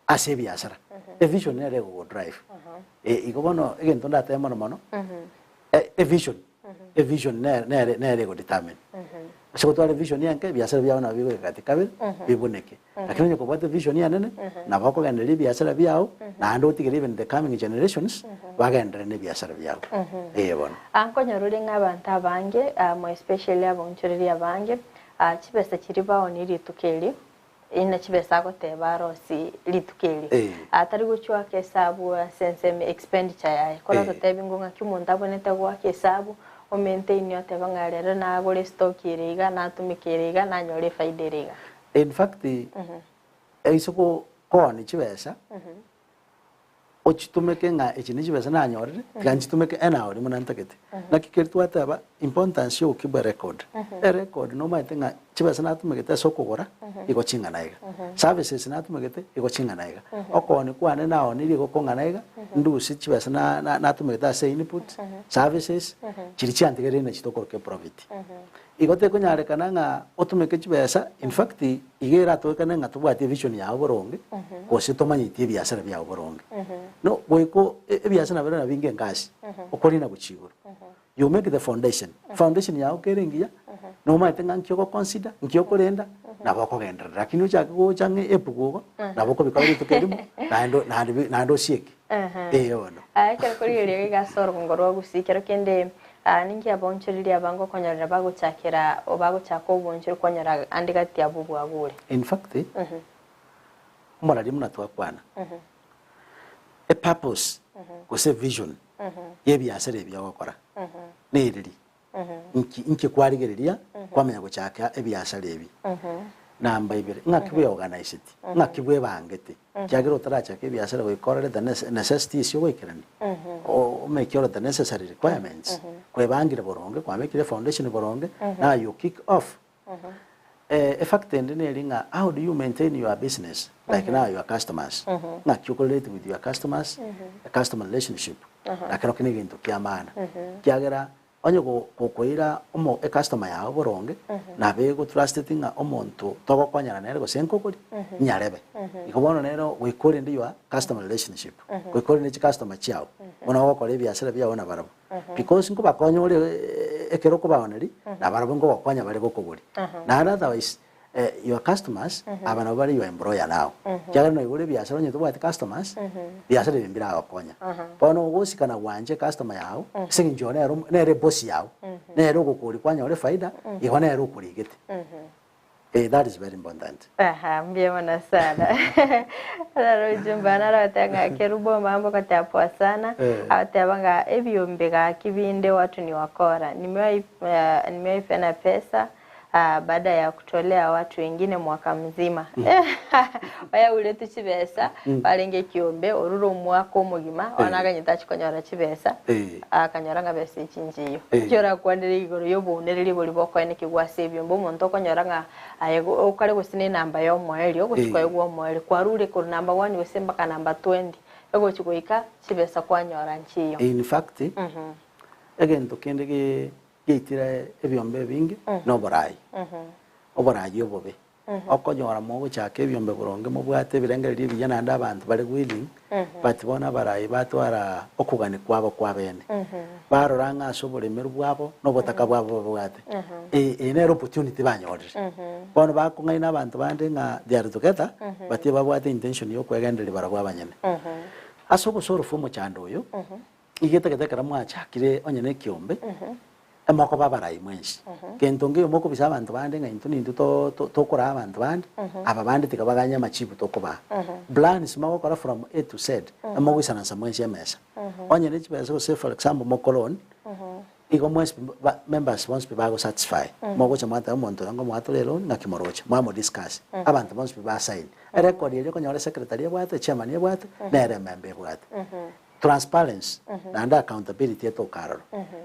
ase ebiasara. Evision nere egogodrive. Igo bono egento ndatebe mono mono, evision, evision nere nere egodetermine. Ase gotwara evision enke, ebiasara biao nabo bigoika gati kabere, bibuneke. Lakini onye kobwate evision enene, nabo okogendereria ebiasara biao, naende otigere even the coming generations, bagenderere na ebiasara biao. Ee bono. Nkonyora ore ng'a abanto abange, more especially abaonchoreria abange, chibesa chiria baonia rituko eri, Inwe chibesa agoteba arosie rituko eri. Eh. Atari gochwaka esabu ase ensemo expenditure yaye. Kore Eh. ototebi ng'o ng'aki omonto abwenerete goaka esabu, o maintain oteba ng'a rero nagore estock ere iga, natumeka ere iga, nanyore efaida ere iga. In fact, ase go kooni chibesa, ochitumeke ng'a echi nechibesa nanyorire, tiga nchitumeke enaori buna ntagete. Naki keri twateba importance ya ogokeep erecord. Erecord nomanyete ng'a chibesa natumegete ase okogora igo ching'ana iga, services natumegete igo ching'ana iga, okooni kwane naonirie igo kong'ana iga, ndusie chibesa na- na- natumegete ase input, services, chiria chiantigerire nachi tokoroka eprofit. Igo tekonyarekana ng'a otumeke chibesa, in fact iga eratoekane ng'a tobwati evision yao boronge, gose tomanyeti ebiasara biao boronge. No goika ebiasara nabio nabio binge engasi, okorina gochia igoro. You make the foundation, foundation yao kere engiya, nomanyete ng'a nki ogoconsider, nki okorenda, nabo okogenderera lakini ochake gocha ng'a ebuku igo, nabo okobikora rituko erimo, naende naende bi naende osieke. Eeh bono. Aya ekero korigereria iga ase orogongo rwa Gusii ekero kende ninki abaonchoreria abange okonyorera bagochakera bagochaka obonchori kwanyora ande gati abwo bwagure. In fact, omorari buna twakwana, epurpose gose evision ya ebiasara ebi ogokora nereri? Nki inki kwarigereria kwamanya gochaka ebiasara ebi? Namba ibere, ng'aki bweorganiseti? Ng'aki bwebangete? Ekiagera otarachaka ebiasara goika orore the necessities ogoikerania, omake ore the necessary requirements, kwebangire boronge, kwabekire efoundation boronge, now you kick off. Efact ende neri ng'a how do you maintain your business like now your customers, ng'aki okorelate with your customers, customer relationship, nakerokio na egento kia maana. Ekiagera onye gokoira omo ecustomer yago boronge, nabo egotrusteti ng'a omonto togokonyana nere gose nkogori, nyarebe. Igo bono nere goika orende your customer relationship, goika orende chicustomer chiago, buna ogokora ebiasara biago nabarabwo. Because nkobakonya ore ekero okobaoneria, nabarabwo nkogokonya bare gokogoria. Naende otherwise your customers aba nabo bare your employer now. Ekiagera noigure ebiasara onye tobwati customers, biasara ebi mbiragokonya. Bono ogosika na gwancha ecustomer yago, ase eng'encho nere nere eboss yago, nere ogokoria kwanyora efaida, igo nere okorigete. Eh, that is very important. Aha, mbuya mono sana. Rero ujumbe one aragoteba ng'a Kerubo mambo goteba poa sana. Eh. Agoteba ng'a ebiombe gaki binde watu ni wakora. Nimewahi eh, nimewahi peana pesa ah, baada ya kutolea watu wengine mwaka mzima. Bayaure tu chibesa barenge ekiombe orure omwaka omogima bono aganyete achie konyora chibesa Eh. akanyora ng'a besa echi nchiyo. Eh. Inki orakwanere igoro y'obounereri boria bokoenekigwa ase ebiombe omonto okonyora ng'a aye okare gose na enamba y'omoerio ogochia Eh. koegwa omoerio kwarure korwa number one gose mpaka number 20 egochia goika chibesa kwanyora nchiyo. In fact, egento kende ge giaitire ebiombe ebinge noborai. Oborai obobe. Okonyora mogochaka ebiombe boronge mobwate ebirengererio ebiya naende abanto bare willing, but bono abarai batwara okogania kwabo kwabene. Barora ng'a ase oboremeru bwabo na obotaka bwabo babwate, eye nere opportunity banyorire. Bono bakong'aina abanto bande ng'a they are together, but ebabwate intention ya okwegendereria barabwo abanyene. Ase obosorofu omochando oyo, Iga etagete ekero mwachakire onye nekiombe, emokoba abarai mwensi. Gento nkeiyo mokobisa abanto bande ng'a intwe nintwe to- to- tokoraa abanto bande, aba bande tiga baganye amachibu tokobaa. Plans mogokora from A to Z, emogoisaransa mwensi emesa. Onye ne chibesa gose for example mokoloan, igo mwensi pi ba members bonsi pi bagosatisfy. Mogocha mwateba omonto oyo ngomoa tore eloan ng'aki moroche, mwamodiscuss. Abanto bonsi pi basign. Erecord eria okonyora esecretary ebwate, echairman ebwate, nere emember ebwate. Transparency naende accountability etoka aroro.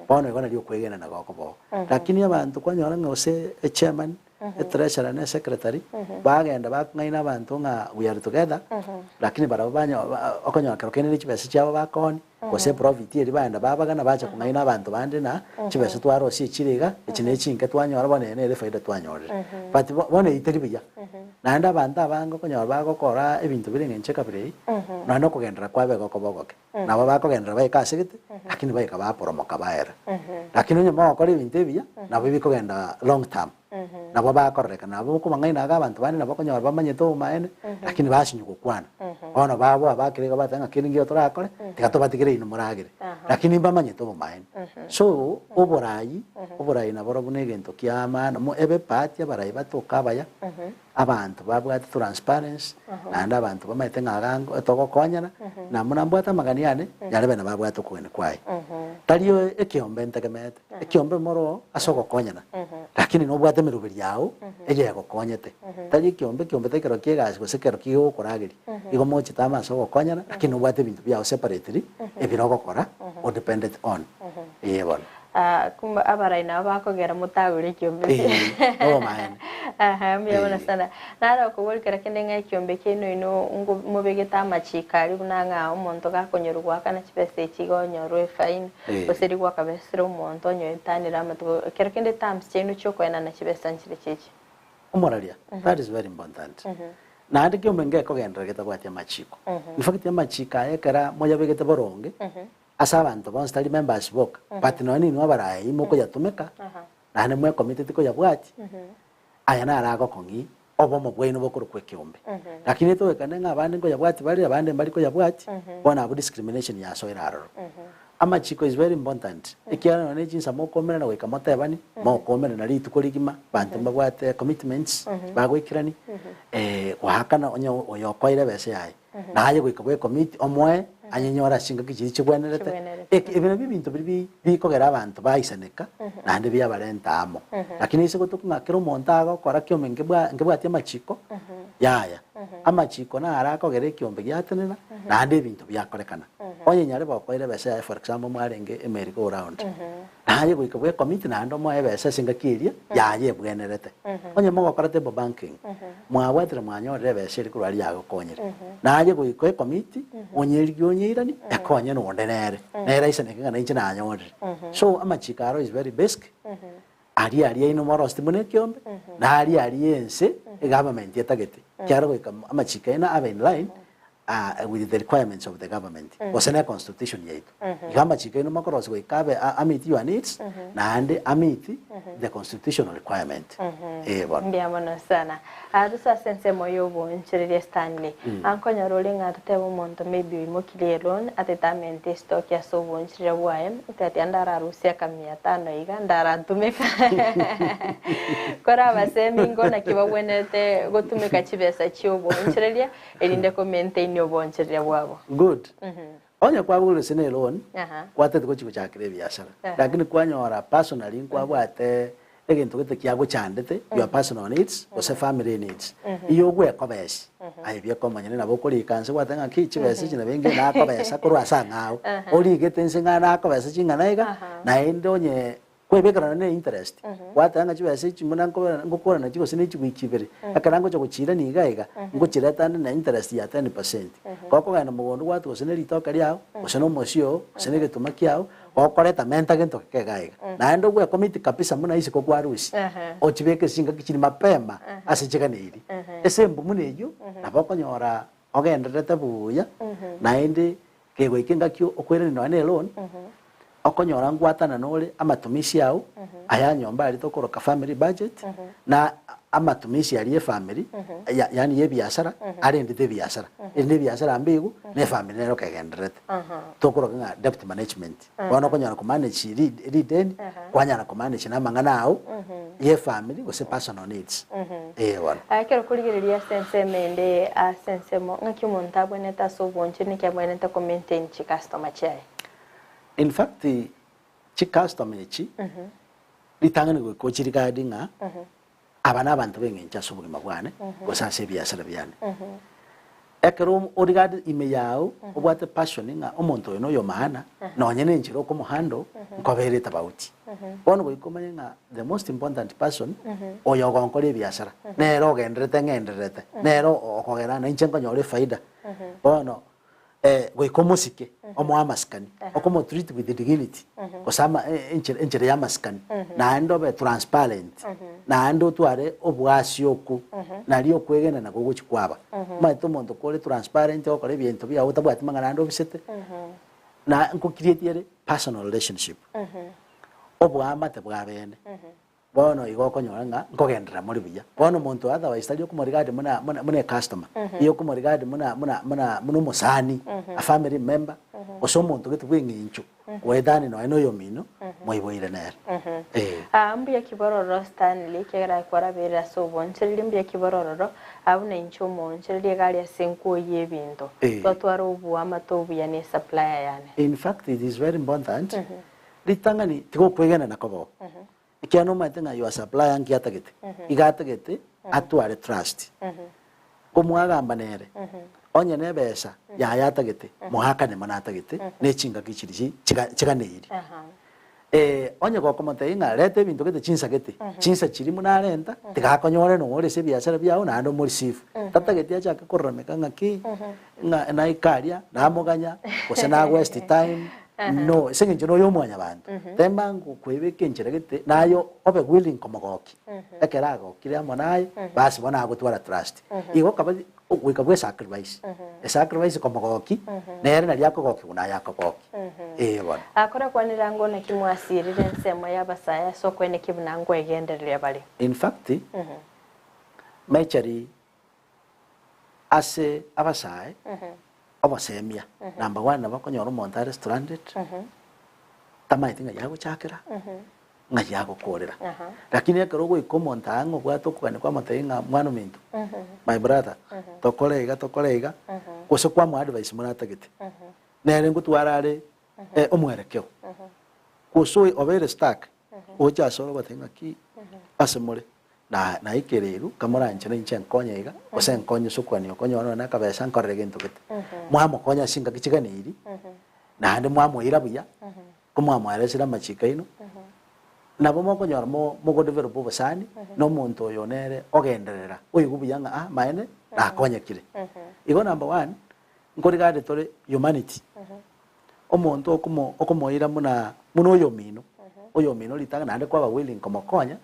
Bono igo nario okwegenana gokoba oo. Lakini abanto kwanyora ng'a gose echairman, etreasurer na esecretary, bagenda bakong'aina abanto ng'a we are together, lakini barabwo banyo ba okonyora kero kende ne chibesa chiabo bakoonia, gose eprofit eria bagenda babagana bacha kong'aina abanto bande na chibesa twarosia echire iga, echi ne chinke twanyora bono eye nere efaida twanyorire. But bo bono eyio teri buya. Naende abanto abange okonyora bagokora ebinto bire eng'encho ekabira eyio, nonya na okogenderera kwabo egokoba ogoke. Nabo bakogenderera baike ase gete, lakini baika baporomoka baera. Lakini onye mogokora ebinto ebiya, nabo bikogenda long term. Nabo bakororekana, nabo okobang'aina iga abanto bande nabo okonyora bamanyete obomaene, lakini basinywa gokwana. Bono baboa bakira iga bateba ng'a kende nkiyo torakore, tiga tobatigere inwe moragere. Lakini mbamanyete obomaene. So, oborai, oborai naborobwo na egento kia maana, mo ebe party abarai batoke abaya, abanto babwate transparency, naende abanto bamaete ng'a iga ngo togokonyana, na buna mbwate amagani ane, yarebe nabo abwate okogania kwaye. Tari ekiombe ntegemeete, ekiombe moroo ase ogokonyana, lakini nobwate emeroberi yago eye egokonyete. Tari ekiombe, ekiombe tari kero kia egasi gose kero kigokorageria, igo mochete amo ase ogokonyana, lakini nobwate ebinto biago separately, ebire ogokora odependeti on. Ee bono. Ah, kumbe abarai nabo bakogera motagure ekiombe Ee, nobomaene. Aha, mbuya mono Ee. sana. Naro okobori kera kende ng'a ekiombe kiaino inwe ngo mobegete amachiko aria buna ng'a omonto gakonyorwa goakana chibesa echi iga onyorwe efaini, Ee. gose riria gwakabesire omonto onyoetanire amatuko, kero kende terms chiaino chiokoenana chibesa nchire chichi. Omoraria, that is very important. Naende kiombe ngekogenderera getabwati amachiko. In fact amachiko aya ekera moyabegete boronge, ase abanto bonsi tari members boka, but nonya ninwe abarai mokoyatumeka, naende mwe committed koyabwatia, aya naro agokong'i. Obomo bwaino bokorokwa ekeombe. Lakini etogekane ng'a abande nkoyabwati bare abande mbari koyabwati, bono abwo discrimination yasoire aroro. Amachiko is very important, ekiagera nonya ne chinsa mokomerana goika motebani, mokomerana rituko rigima, banto mbabwate commitments bagoikerani, goakana onye oyo okoeire ebesa yaye, naye goika bwe commit omoe anyenyore ase chingaki chiria chigwenerete. Chigwenerete. Eki ebi nabio ebinto biria bi bikogera abanto baisaneka naende biabarenta amo. Lakini ase gotoka ng'a kera omonto agokora kiombe nkebwa nkebwati amachiko, yaya. Amachiko naro akogera ekiombe giatenena naende ebinto biakorekana. Onye nyarebe okoira ebesa yaye for example mwarenge emerry go round, naye goika bwe commit naende omoe ebesa ase engaki eria yaye ebwenerete. Onye mogokora table banking, mwabwatire mwanyorire ebesa eria korwa aria yagokonyire, naye goika oecommit, onyerigie onyeiranie, ekonye nonde nere, nere aisaneke ng'a nainche nanyorire. So amachiko aro is very basic, aria aria inwe moroseti buna ekiombe, na aria aria ense egovernment etagete, ekiagera goika amachiko aino abe in line with the requirements of the government, gose ne constitution yaito. Iga amachiko aino mokorosia goika abe ameet your needs, naende ameet the constitutional requirement. Ee bono. Mbuya mono sana. Ah, tosoe ase ensemo ya obonchereria Stanley. Ah, nkonyora ore ng'a totebe omonto maybe oimokirie eloan atete amente estock ase obonchereria bwaye, oteba tiga ndararusie akamia tano iga ndaratumeka. Kore abasemi ingo naki bagwenerete gotumeka chibesa chia obonchereria erinde ko maintain obonchereria bwabo. Good. Onye kwabugire gose ne eloan, kwatete gochia gochakera ebiashara, lakini kwanyora personally nkwabwate egento gete kiagochandete, your personal needs gose family needs, iyo ogwekobesi, aye bieka omonyene nabo okorika nse gwateba ng'a ki chibesa echi nabo inge nakobesa korwa ase ang'ao, origete nse ng'a nakobesa ching'ana iga, naende onye Kwebekerana ne interest, gwateba ng'a chibesa echi buna nkobera ngokora nachio gose ne chiwiki ibere, ekero ngocha gochiirania iga iga, ngochireta ande na interest ya 10%. Gokogenda mogondo gwatwa gose ne ritoke riao, gose na omosie oo, gose na egetuma kiao, gokoreta menta gento keke iga iga. Naende ogwecommit kabisa buna isiko kwarusia, ochibeke ase chingaki chiria mapema ase chiganeiri. Ase embu buna eyio, nabo okonyora ogendererete buya, naende kegoika engaki okoirania nonya ne eloan, okonyora ngwatanana ore amatumisi ao aya nyomba aria tokoroka family budget, na amatumisi aria efamily ya yaani ya ebiasara arendete ebiasara, erinde ebiasara mbiigwe na efamily nero kegendererete. Tokoroka ng'a debt management. Bono okonyara komanage ri rideni, kwanyara komanage na amang'ana ao ya efamily gose personal needs. Ee bono. Ekero okorigereria ase ensemo ende ase ensemo, ng'aki omonto abwenerete ase obonchenu naki abwenerete ko maintain chicustomer chiaye? In fact, chicustomer echi, ritang'ani goika ochiregard ng'a aba nabanto b'eng'encho ase obogima bwane gose ase ebiasara biane. Ekero origade ime yao obwate passion ng'a omonto oyo noyo maana, nonye na enchera okomohandle nkoba ere etabauti. Bono goika omanye ng'a the most important person oyo ogonkora ebiasara nere ogendererete ng'endererete, nere okogera nainche nkonyora efaida. Bono goika omosike, omoe amasikani, okomotreat with dignity, gose ama enchera enchera ya amasikani, naende obe transparent, naende otware obwasi okwo, nario okwegena nabo ogochi kwaba. Omanyete omonto kore transparent ogokora ebinto biago otabwati mang'ana ande obisete, na nkocreate ere personal relationship, oboamate bwa bene. Bono igo okonyora ng'a nkogenderera more buya. Bono omonto oyo otherwise tari okomoregard buna buna buna ecustomer, igo okomoregard buna buna buna buna omosani, a family member, gose omonto gete bw'eng'encho goetania nonya na oyomino moiboire nere. Eh. Aa mbuya ki bororo Stanley, ekiagera kwarabeire ase obonchereri, mbuya ki bororo aa buna inche omoonchereri iga aria ase enkuo y'ebinto, Eh. twatwara oboamate obuya ne supplier yane. In fact it is very important, ritang'ani tigokwegena na koboko. Ekiagera nomanyete ng'a your supplier nki atagete, iga atagete atware trust. Komwagamba nere, onye na ebesa yaye atagete, moakane mono atagete, ne chingaki chiria chi chiga chiganeiri. Onye gokomotebia ng'a reta ebinto gete chinsa gete, chinsa chiria buna arenta, tiga akonyore nonye ore ase ebiasara biago naende omoreceive. Tatageti achake kororameka ng'aki, ng'a naika aria, namoganya, gose na waste time, no, ase eng'encho noyo omwanyabanto, tema ngokoebeka enchera gete, naye obe willing komogokia, ekero agokire amo naye, basi bono agotwara trust. Igo okaba goika bwe sacrifice, esacrifice komogokia, nere naria akogokigwa naye akogokia, ee bono. Akorakwanera ango naki mwasirire ensemo y'abasae ase okoenekia buna nkwegendereria bare. In fact, Mechari ase abasae obosemia number one nabo okonyora omonto are stranded tamaeti ng'ai agochakera ng'ai agokorera lakini ekero ogoika omonto aa ng'a obwate okogania kwamotebia ng'a mwana ominto my brother tokore iga tokore iga gose kwamoa advice moratagete nere ngotwara are omwerekeo gose oyo obeire stuck oche asore ogotebi ng'aki ase more na naikereirwe kamoranche inche nkonye iga gose nkonye ase okogania oko onyore nonye akabesa nkorere gento gete. Mwamokonya ase chingaki chiganeiri naende mwamoira buya komwamoeresire amachiko aino nabo mokonyora mo mogodevelop obosani na omonto oyo nere ogenderera oigwe buya ng'a ah maene nakonyekire. Igo number one nkorigade tore humanity Omonto okomo okomoira buna buna oyomino, oyomino ritang'ani naende kwaba willing komokonya,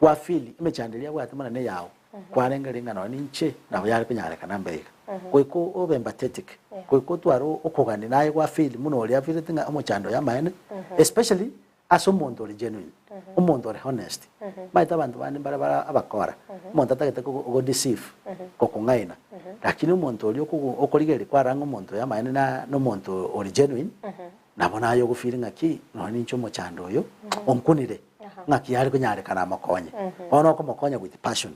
kwa feel emechando eria abwate buna neyao, kwarengereria ng'a nonye ninche nabo yare konyarekana mbe iga. Goika obe empathetic, goika otware okogania naye gwa feel buna oria afeelete ng'a omochando oye amaene, especially ase omonto ore genuine, omonto ore honest. Omanyete abanto bande mbare bare abakora, omonto atagete kogo godeceive, gokong'aina, lakini omonto oria okogo okorigereria kwarora ng'a omonto oyo amaene na na omonto ore genuine, nabo naye ogofeel ng'aki nonye ninche omochando oyo onkunire, ng'aki yare konyarekana amokonye. Bono okomokonya with passion,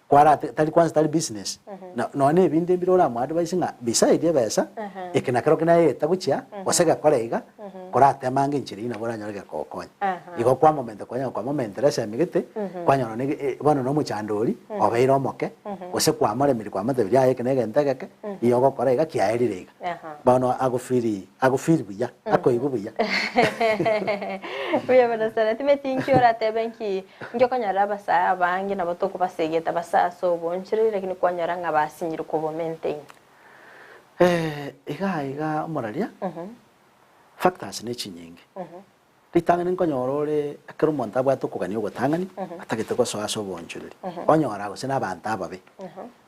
kwarate tari kwanza tari business, na nonye na ebinde mbire oramoa advice ng'a beside ebesa, eke nakerokio naye etagochia, gose gekore iga, korateme ange enchera eyio nabo oranyore gekogokonya. Igo kwamomenta kwanyora kwamomentera esemi gete, kwanyora ne eh, bono na omochando oria, obeire omoke, gose kwamoremiri kwamotebirie aye eke na egento egeke, igo ogokora iga kiaerire iga. Bono agofeel agofeel buya, akoigwa buya. Buya mono sana. Timeti nki oratebe nki nki okonyora abasae abange nabo tokobasegeta base ase obonchoreri lakini kwanyora ng'a basinyire kobo maintain. Iga iga omoraria, factors ne chinyinge. Ritang'ani nkonyora ore ekero omonto abwate okogania ogotang'ani, atagete gosoa ase obonchoreri, onyora gose na abanto ababe,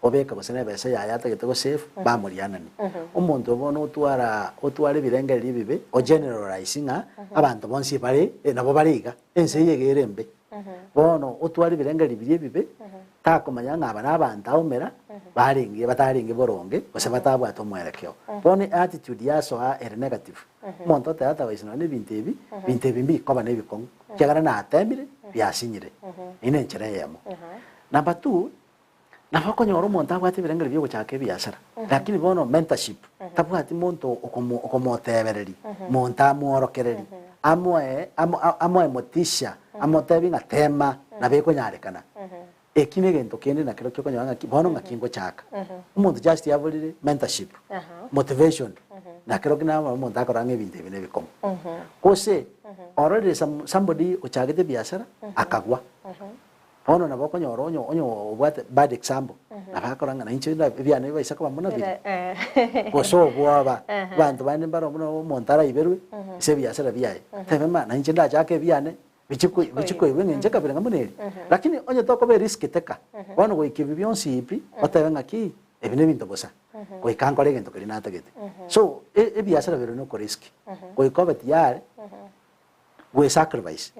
obeka gose na ebesa yaye atagete gosave, bamorianani. Omonto oyo bono otwara otwara ebirengererio ebibe, ogeneralize ng'a abanto bonsi bare nabo bare iga, ense eye iga ere embe. Bono otware ebirengererio biria ebibe, takomanya ng'a aba nabanto aumera, barenge batarenge boronge, gose batabwate omwerekeo. Bono eattitude yasoa ere negative, omonto oteba oteba ase nonye na ebinto ebi, ebinto ebi mbikoba na ebikong'u, ekiagera natemire, biasinyire. Eyio na enchera eyemo. Number two, nabo okonyora omonto abwate ebirengererio bia ogochaka ebiasara, lakini bono mentorship, tabwati monto okomo okomotebereria, monto amworokererie, amoe amo amoe motisha, amotebi ng'a tema, nabo ekonyarekana. Eki negento kende nakerokio okonyora ng'aki bono ng'aki ngochaka. Omonto just aborire mentorship, motivation, nakerokio nabo omonto akorora ng'a ebinto ebi nebikong'u. Gose ororire some somebody ochagete ebiasara akagwa, bono nabo okonyora onye onye obwate bad example, nabo akorora ng'a nainche na ebiane bibaisa koba buna biria. Gose obwoba, abanto bande mbaro buna omonto araiberwe ase ebiasara biaye, tebe ma nainche ndachake ebiane Bichie koi bichie koigwa eng'encho ekabere ng'a buna eri. Lakini onye tokoba erisk teka, bono goika ebi bionsi pi, otebe ng'aki, ebi nebinto bosa, goika nkore egento keria natagete. So, e- ebiasara biria nokorisk, goika obe tiyari, gwesacrifice.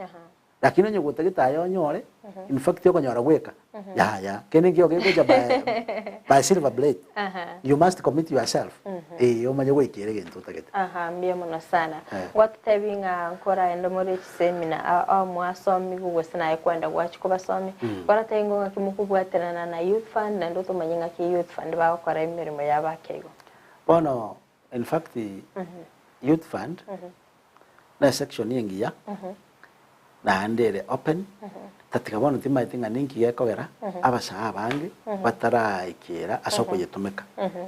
Lakini onye gotagete aye onyore, in fact okonyora bweka, yaya, kende nkio gegocha by by silver blade, you must commit yourself, eh omanye goikera egento otagete. Aha, mbuya mono sana. Eh. Gwatotebi ng'a nkoraende more echisemina a- ao mwasomigwe gose naye kwenda gwachia kobasomia. Gwatotebi ng'o ng'aki mokobwaterana na youth fund naende otomanye ng'aki youth fund bagokora emeremo yabo ake igo. Bono in fact youth fund ne section engiya naende ere open tatiga bono timanyeti ng'a ninki gekogera abasae abange bataraikera ase okoyetumeka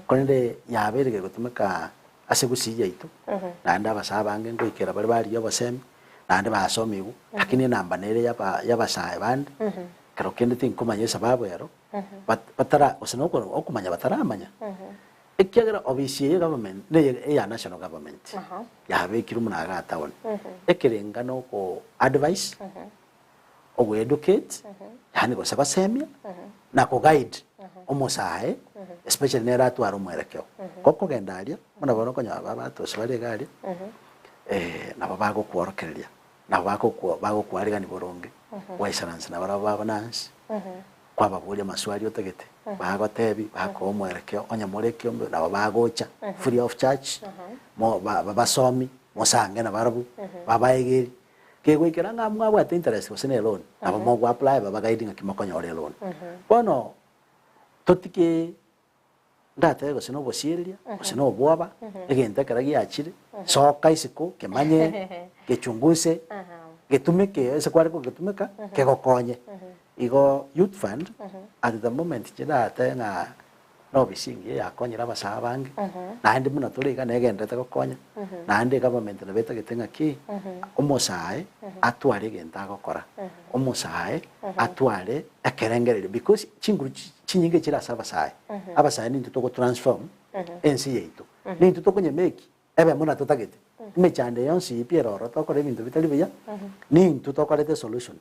korende yabeire gegotumeka ase gusii yaito naende abasae abange ngoikera bare barigia obosemi naende basomigwe lakini enamba nere yaba yabasae bande ekero kende tinkomanya esababu ero bat- batara gose na oko okomanya bataramanya. Ekiagera obisi eye government neye eya national government yabekirwe buna igaa town ekerenga na oko advise, ogo educate yaani gose gosemia na ko guide omosae especially nere atware omwerekeo. Gokogenda aria buna bono okonyora babatosi bare iga aria nabo bagokworokereria nabo bagokwa bagokoarigania boronge gwaisaransa nabarabwo babo nansi. Kwababoria amaswali otagete, bagotebi, bakoa omwerekeo, onye more ekiombe nabo bagocha free of charge, mo ba babasomi, mosange nabarabwo, babaegeri. Kegoikera ng'a mwabwate interest gose na eloan, nabo mogo apply babaguide ng'aki mokonyora eloan. Bono, totige ndatebe gose na obosiereria, gose na obwoba, egento ekero giachire, soka isiko, kemanye, gechunguse, getumeke ase kware kogetumeka, kegokonye. Igo youth fund, at the moment inche ndatebe ng'a na ofisi engiya yakonyire abasae abange, naende buna tore iga negenderete gokonya, naende egovernment nabo etagete ng'aki, omosae atware egento agokora, omosae atware ekerengererio because chinguru chi chinyinge chire ase abasae, abasae nintwe togo transform ense yaito, nintwe tokonyemeki ebe buna totagete, emechando eye yonsi pi ere ororo tokora ebinto bitari buya, nintwe tokoreta esolution.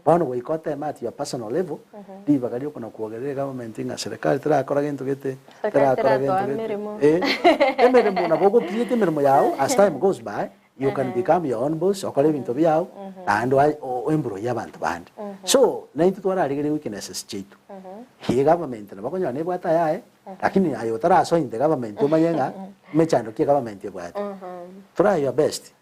Bono goika oteme at your personal level, ribaga ria okona kwogerera egovernment ng'a serikali terakora gento gete, Serikali terakora teratoa gento gete, emeremo. eh, emeremo nabo ogo create emeremo yago as time goes by, you can become your own boss, okore ebinto biago, naende oa oemployie abanto bande. So, naintwe twararigereria weaknesses chiaito, eeh government nabo okonyora nebwate ayaye, lakini aye otarasoa into government omanye ng'a emechando ki egovernment ebwate. Try your best,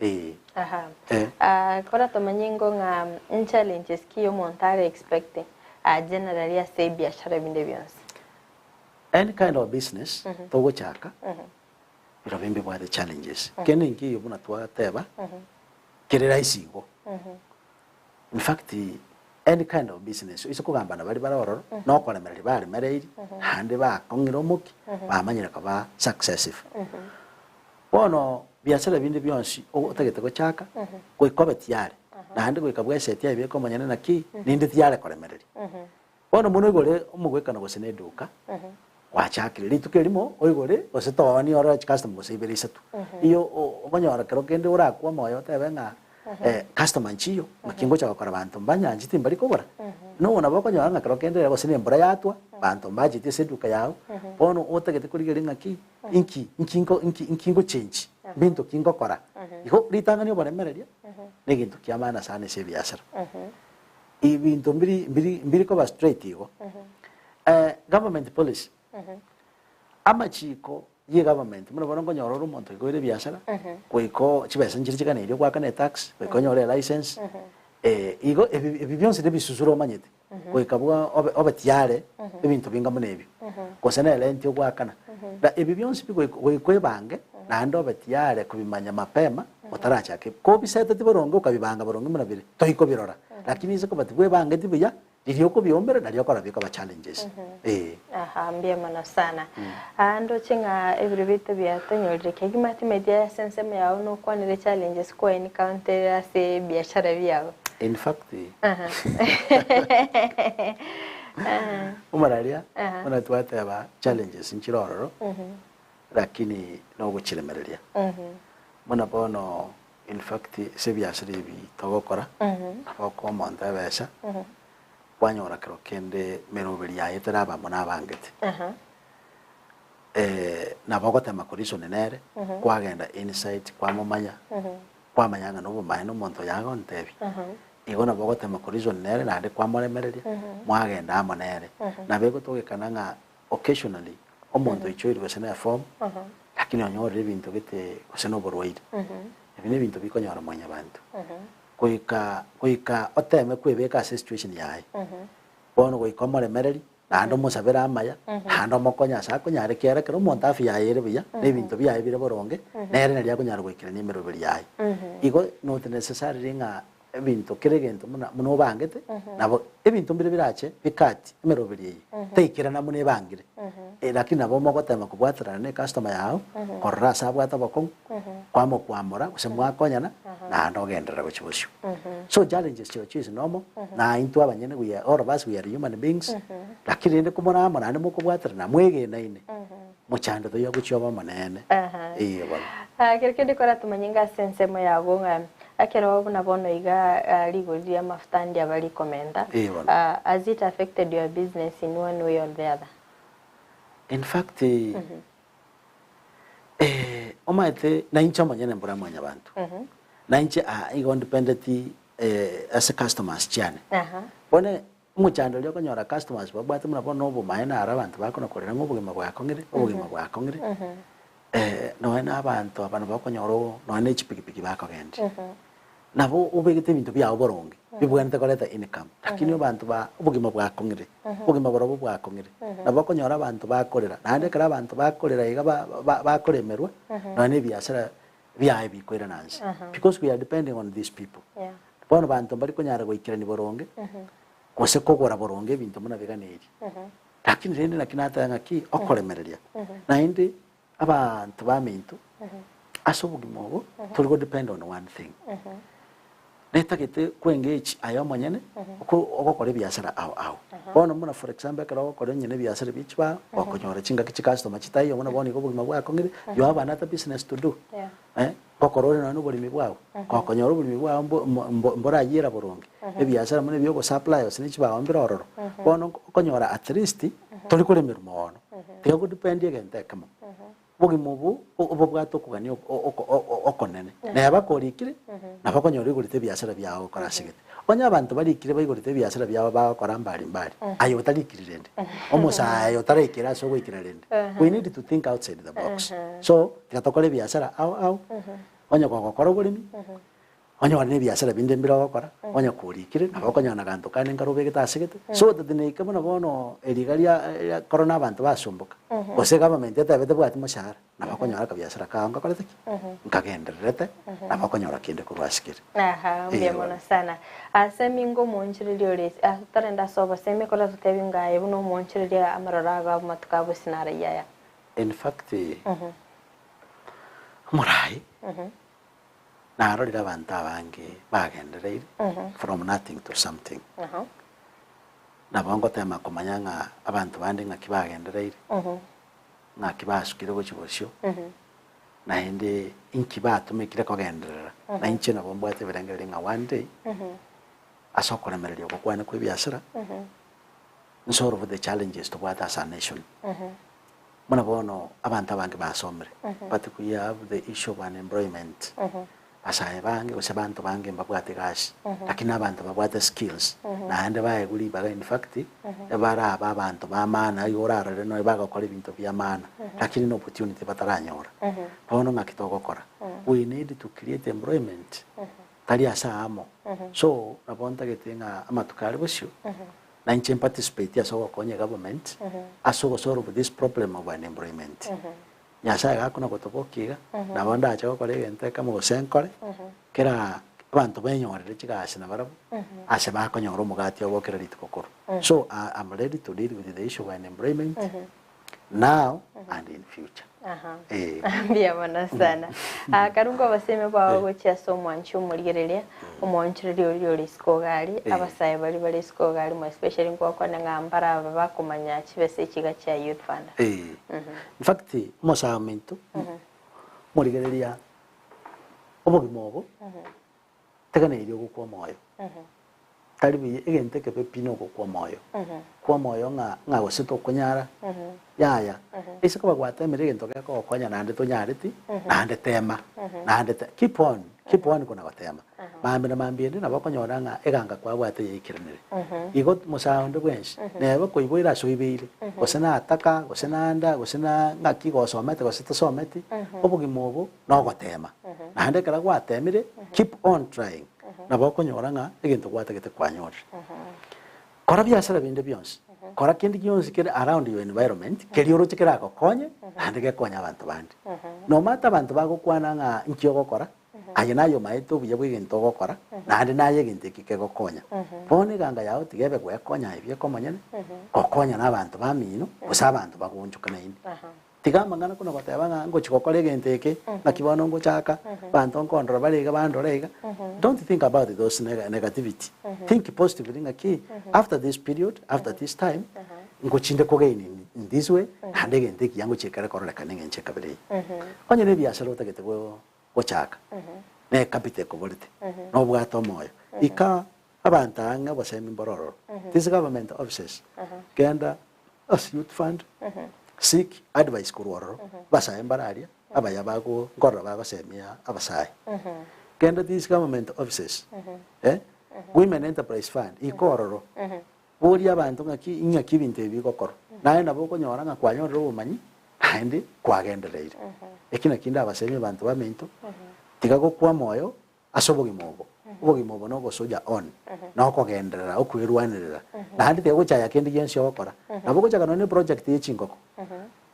eeh. Aha. Eh. Ah, kora tomanye ingo ng'a nchallenges ki omonto are expect ah, generally ase ebiashara binde bionsi? Any kind of business togochaka, Birobio mbibwate challenges. Kende nkeiyo buna twateba, kere rahisi igo. In fact, any kind of business, oise kogamba na baria bare ororo, na okoremereria baremereiri, naende bakong'ire omokia, bamanyire koba successful. Bono biasara binde bionsi otagete gochaka, goika obe tiyari, naende goika bwesetie aye bweka omonyene naki, ninde tiyare koremereria. Bono mono oigore omogwekano gose na eduka, gwachakire rituko erimo oigore gose tooni orore chicustomer gose ibere isato. Iyo okonyora kero kende orakwe omoyo otebe ng'a customer nchiyo, naki ngocha gokora banto mbanyancheti mbari kogora. No nabo okonyora ng'a kero kende gose na embura yatwa, banto mbacheti ase eduka yago, bono otagete korigereria ng'aki, inki inki nko inki inki ngochengi, mbinto ki ngokora. Igo ritang'ani oboremereria, na egento kia maana sana ase ebiasara. Ebinto mbiri mbiri mbiri koba straight igo. Eh, government policy, amachiko ye government buna bono nkonyora ore omonto oigoire ebiasara, goika o chibesa nchire chiganeiri ogoakana etax, goika onyore elicense, igo ebi ebi bionsi na ebisusuro omanyete, goika bwa obe obe tiyare ebinto binga buna ebio, gose na erenti ogoakana. Na ebi bionsi pi goika goika oebange naende obe tiyare kobimanya mapema. Otarachake kobiseteti boronge okabibanga boronge buna bire, toikobirora. Lakini inse koba tibwebangeti buya, riria okobiombera nario okora bikoba challenges. Ee. Aha, mbuya mono sana. Ah, ndoche ng'a ebiro biaito biatonyorire kegima timanyeti ase ensemo yao nokwanire challenges kwa encounter ase ebiashara biao. In fact, Aha. Aha. omararia, Aha. buna twateba challenges nchire ororo, Lakini nogochiremereria. Buna bono in fact ase ebiasara ebi togokora, nabo okoa omonto ebesa, kwanyora kero kende meroberi yaye teraba amo nabangete. Nabo ogotema ko reason nere, kwagenda inside kwamomanya, kwamanya ng'a nobomaene omonto oyo agontebia. Igo nabo ogotema ko reason nere naende kwamoremereria, mwagenda amo nere. Nabo egotogekana ng'a occasionally omonto oichoirwe gose ne eform lakini onyorire ebinto gete gose na oborwaire. Ebi nebinto bikonyora mwanyabanto. Goika goika oteme kwebeka ase esituation yaye. Bono goika omoremereri naende omosabere amaya naende omokonye ase akonyara ekiagera ekero omonto afya yaye ere buya na ebinto biaye bire boronge nere nario akonyara goikerania emeroberi yaye. Igo not necessarily ng'a Ebinto, kera egento buna buna obangete, nabo ebinto mbire birache bikati emeroberi eye, teikerana buna ebangire. Lakini nabo mogotema kobwaterana na ecustomer yao, korora ase abwate obokong'u, kwamokwamora gose mwakonyana, naende ogenderera gochia bosio. So challenges chirochio is normal, na intwe abanyene we are all of us we are human beings, lakini rende komore amo naende mokobwaterana mwegenaine, mochando toiyo agochia obe omonene. Eeh bono. Kero kende koratomanye ng'a ase ensemo yago ng'a Ekero buna bono iga rigori ri'amafuta ndiaba rikomenta, Ee bono. has it affected your business in one way or the other? In fact, eh, omanyete nainche omonyene mbora mwanyabanto, nainche aa igo ndependeti ase customers chiane. Bono. Omochando oria okonyora customers babwate buna bono obomaene aro abanto bakona korera ng'a obogima bwakong'ire, obogima bwakong'ire, nonya na abanto aba nabo okonyora oo nonya na echipikipiki bakogendia. Nabo obegete ebinto biago boronge, bibwenerete koreta income, lakini abanto ba obogima bwakong'ire, obogima borobwo bwakong'ire. Nabo okonyora abanto bakorera, naende ekero abanto bakorera iga ba- ba- bakoremerwa, nonya na ebiasara biaye bikoirana nse, because we are depending on these people. Bono banto mbari konyara goikerania boronge, gose kogora boronge ebinto buna biganeiri. Lakini rende naki nateba ng'aki okoremereria. Naende abanto baminto ase obogima obo tori go depend on one thing. Netagete ko engage aye omonyene oko ogokora ebiasara ao ao. Bono buna for example ekero ogokora onye na ebiasara bie chibao, okonyora chingaki chicustomer chitaiyo buna bono igo obogima bwakong'ire, you have another business to do. Eh, gokora ore nonya na oboremi bwao, gokonyora oboremi bwao mbo mbo mborayiera boronge, ebiasara buna ebia ogosupply gose ne chibao mbire ororo, bono okonyora at least tori koremerwa moono, tiga godependia egento ekemo. Obogima obo obobwate okogania okonene, neba korikire, nabo okonyora oigorete ebiasara biao gokora ase egete. Onye abanto barikire baigorete ebiasara biabo bagokora mbari mbari, aye otarikiri rende, omosae otaraikera ase ogoikera rende, we need to think outside the box. So, tiga tokore ebiasara ao ao, onye kogokora oboremi, Onye ore nebiasara binde mbire ogokora, onye korikire, nabo okonyora na ganto kande nkare obegete ase gete, so that neike buna bono eriga ria ria korona abanto basumboka, gose government etebe tebwati moshahara, nabo okonyora akabiasara kao nkakorete ki? Nkagendererete, nabo okonyora kende korwa ase kere. Aha, mbuya Eeh mono bono. sana. Ase mingo omoonchoreria ore ase tarende ase obosemi ekero totebi ng'a aye buna omoonchoreria amaroro ago amatuko a bosio narayia aya. In fact, omorai Narorire abanto abange bagendereire from nothing to something. Nabo ngotema komanya ng'a abanto bande ng'aki bagendereire, ng'aki basukire gochia bosio, naende inki batomekire kogenderera. Na inche nabo mbwate ebirengererio ng'a one day, ase okoremereria oko kwane kwa ebiasara, nsolve the challenges tobwate as a nation. Buna bono abanto abange basomire, but we have the issue of unemployment. Abasae bange gose abanto bange mbabwate egasi, lakini abanto babwate skills, naende baegwe ribaga in fact, ebarabe abanto ba maana igo orarore nonya bagokora ebinto bia maana, lakini na opportunity bataranyora. Bono ng'aki togokora? We need to create employment, tari ase aamo. So, nabo ntagete ng'a amatuko are bosio, na inche mparticipate ase ogokonya egovernment ase ogosolve this problem of unemployment. Nyasaye gakona gotobokia iga, nabo ndache gokora egento ekemo gose nkore, kera abanto benyorere chigasi nabarabwo, ase bakonyora omogati obo kera rituko korwa. So, I am ready to deal with the issue of unemployment now and in future. Aha. Eh. Mbuya mono sana. Ah, karunga obosemi bwao gochia ase omwanchi omorigereria, omoonchoreria oria ore isiko iga aria, Eh. abasae baria bare isiko iga aria more especially ngwakwane ng'a mbara aba bakomanya chibesa echi iga chia youth fund. Eh. In fact, omosae ominto, omorigereria obogima obo, Teganeirie ogokwa omoyo. Tari buya egento ekebe pi nogokwa omoyo. Kwa omoyo ng'a ng'a gose tokonyara, yaya. Ase koba gwatemire egento gekogokonya naende tonyareti, naende tema, naende te keep on, keep on kona gotema. Mambia na mambia ende nabo okonyora ng'a eganga kwabwate yaikeranire. Igo mosae onde bwensi, neba koiboire ase oibeire, gose nataka, gose nanda, gose na ng'aki gosomete gose tosometi, obogima obo nogotema. Naende ekero gwatemire, keep on trying, nabo okonyora ng'a egento gwatagete kwanyorire. Kora biasara binde bionsi, kora kende gionsi kere around your environment, keria oroche keragokonye, naende gekonye abanto bande. No matter abanto bagokwana ng'a nki ogokora, aye naye omaete obuya bwa egento ogokora, naende naye egento eki kegokonya. Bono eganga yao tiga ebe gwekonya aye bieka omonyene, gokonya na abanto bamino, gose abanto bagoonchoka naende. Tiga amang'ana kona goteba ng'a ngochia gokora egento eke, naki bono ngochaka, abanto nkondora bare iga bandore iga. Don't think about those negativity. Think positively ng'aki after this period, after this time, ngochia inde kogain in in this way, naende egento ekiya ngochia ekere kororekana eng'encho ekabere eye. Onye na ebiasara otagete gochaka, na ecapital ekoborete, nobwate omoyo, ika abanto ang'e obosemi mbore ororo. These government offices, genda Ase youth fund, seek advice korwa ororo, abasae mbare aria, abaya bago nkorora bagosemia abasae. Genda these government offices, eh, women enterprise fund, ika ororo. Boria abanto ng'aki ing'aki ebinto ebi bigokorwa. Naye nabo okonyora ng'a kwanyorire obomanyi naende kwagendereire. Eki nakio ndabasemie abanto baminto, tiga gokwa moyo ase obogima obo. Obogima obo nogosoja on, na okogenderera, okwerwanerera. Naende tiga gochaya kende gionsi ogokora. Nabo ogochaka nonye ne project ye chingoko,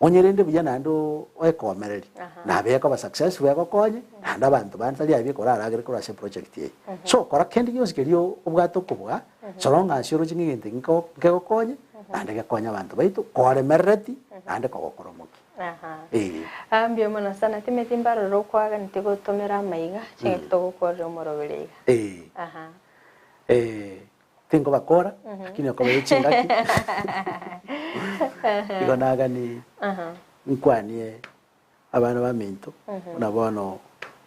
onye rende buya naende oekomereri, nabe ekoba successful egokonye, naende abanto bande tari abia koraragere korwa ase eproject eye. So kora kende gionsi keria obwate okobua, so long as oroche ng'a egento eki nkegokonye, naende gekonye abanto baito, koremerereti, naende kogokora omokia. Aha. Ee. Ah, mbuya mono sana. Timeti mbarore okwaganeti gotomera amaiga, chingaki togokorera omoroberi iga. Ee. Aha. Eh, tinkobakora, lakini okoba ye chingaki. Igo nagani Aha. nkwanie abana baminto, buna bono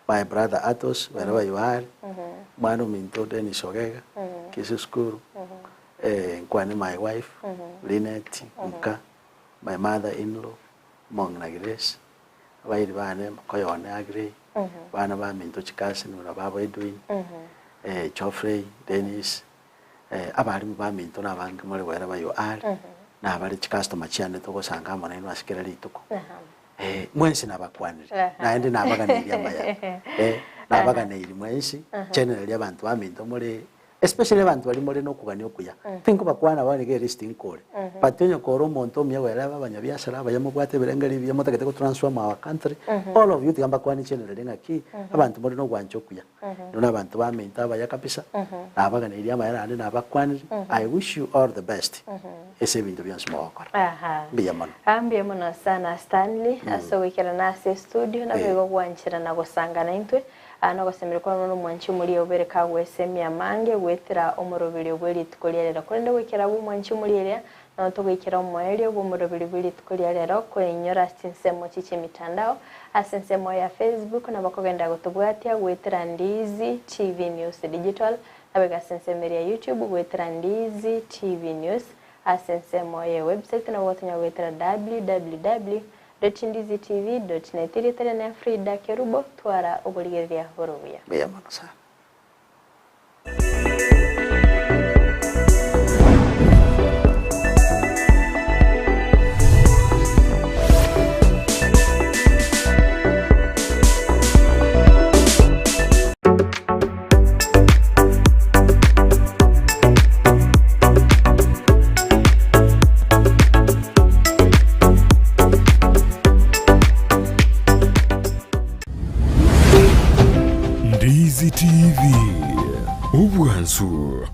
my brother Atos, wherever you are, omwana ominto Dennis Ogega, Kisii School, eh, nkwane my wife, Linet, nka, My mother in law, omong'ina Grace, abairi bane mokoyo one Agrey, abana baminto chikaseni buna babo Edwin, Geoffrey, Dennis, abalimu baminto na abange more wherever you are, na abare chicustomer chiane togosanga amo nainwe ase kera rituko. Mwensi nabakwanire, naende nabaganeirie amaya. Nabaganeirie mwensi, generally abanto baminto more Especially abanto baria more nokogania okuya. Tinkobakwana bono iga elist nkore. But onye kore omonto omuya goereba abanyabiasara abaya mobwate ebirengererio ebiya motagete go transform our country, all of you tiga mbakwanie generally ng'aki abanto more nogwancha okuya. Inwe na abanto baminto abaya kabisa, nabaganeirie amaya naende nabakwanire, I wish you all the best ase ebinto bionsi mogokora. Aha. Mbuya mono. Ah, mbuya mono sana Stanley ase ogoikerana ase estudio naboigo gwancherana gosanga naintwe. Aa nogosemeria kwabo nomwanchi omoria obere kagwesemia amange goetera omoroberio bwe rituko ria rero. Korende goikera abwo omwanchi omoria eria, nao togoikera omoerio bw'omoroberio bwe rituko ria rero, koinyora ase chinsemo chi chi'emitandao, ase ensemo ya Facebook nabo okogenda gotobwatia goetera Ndizi TV News Digital, naboigo ase ensemo eria ya YouTube goetera Ndizi TV News, ase ensemo ye website nabo ogotonya goetera www. Ndizitv dot net Erieta riane Frida Kerubo twara oborigereria bore obuya. Mbuya mono sana. Ndizi TV, obwansu.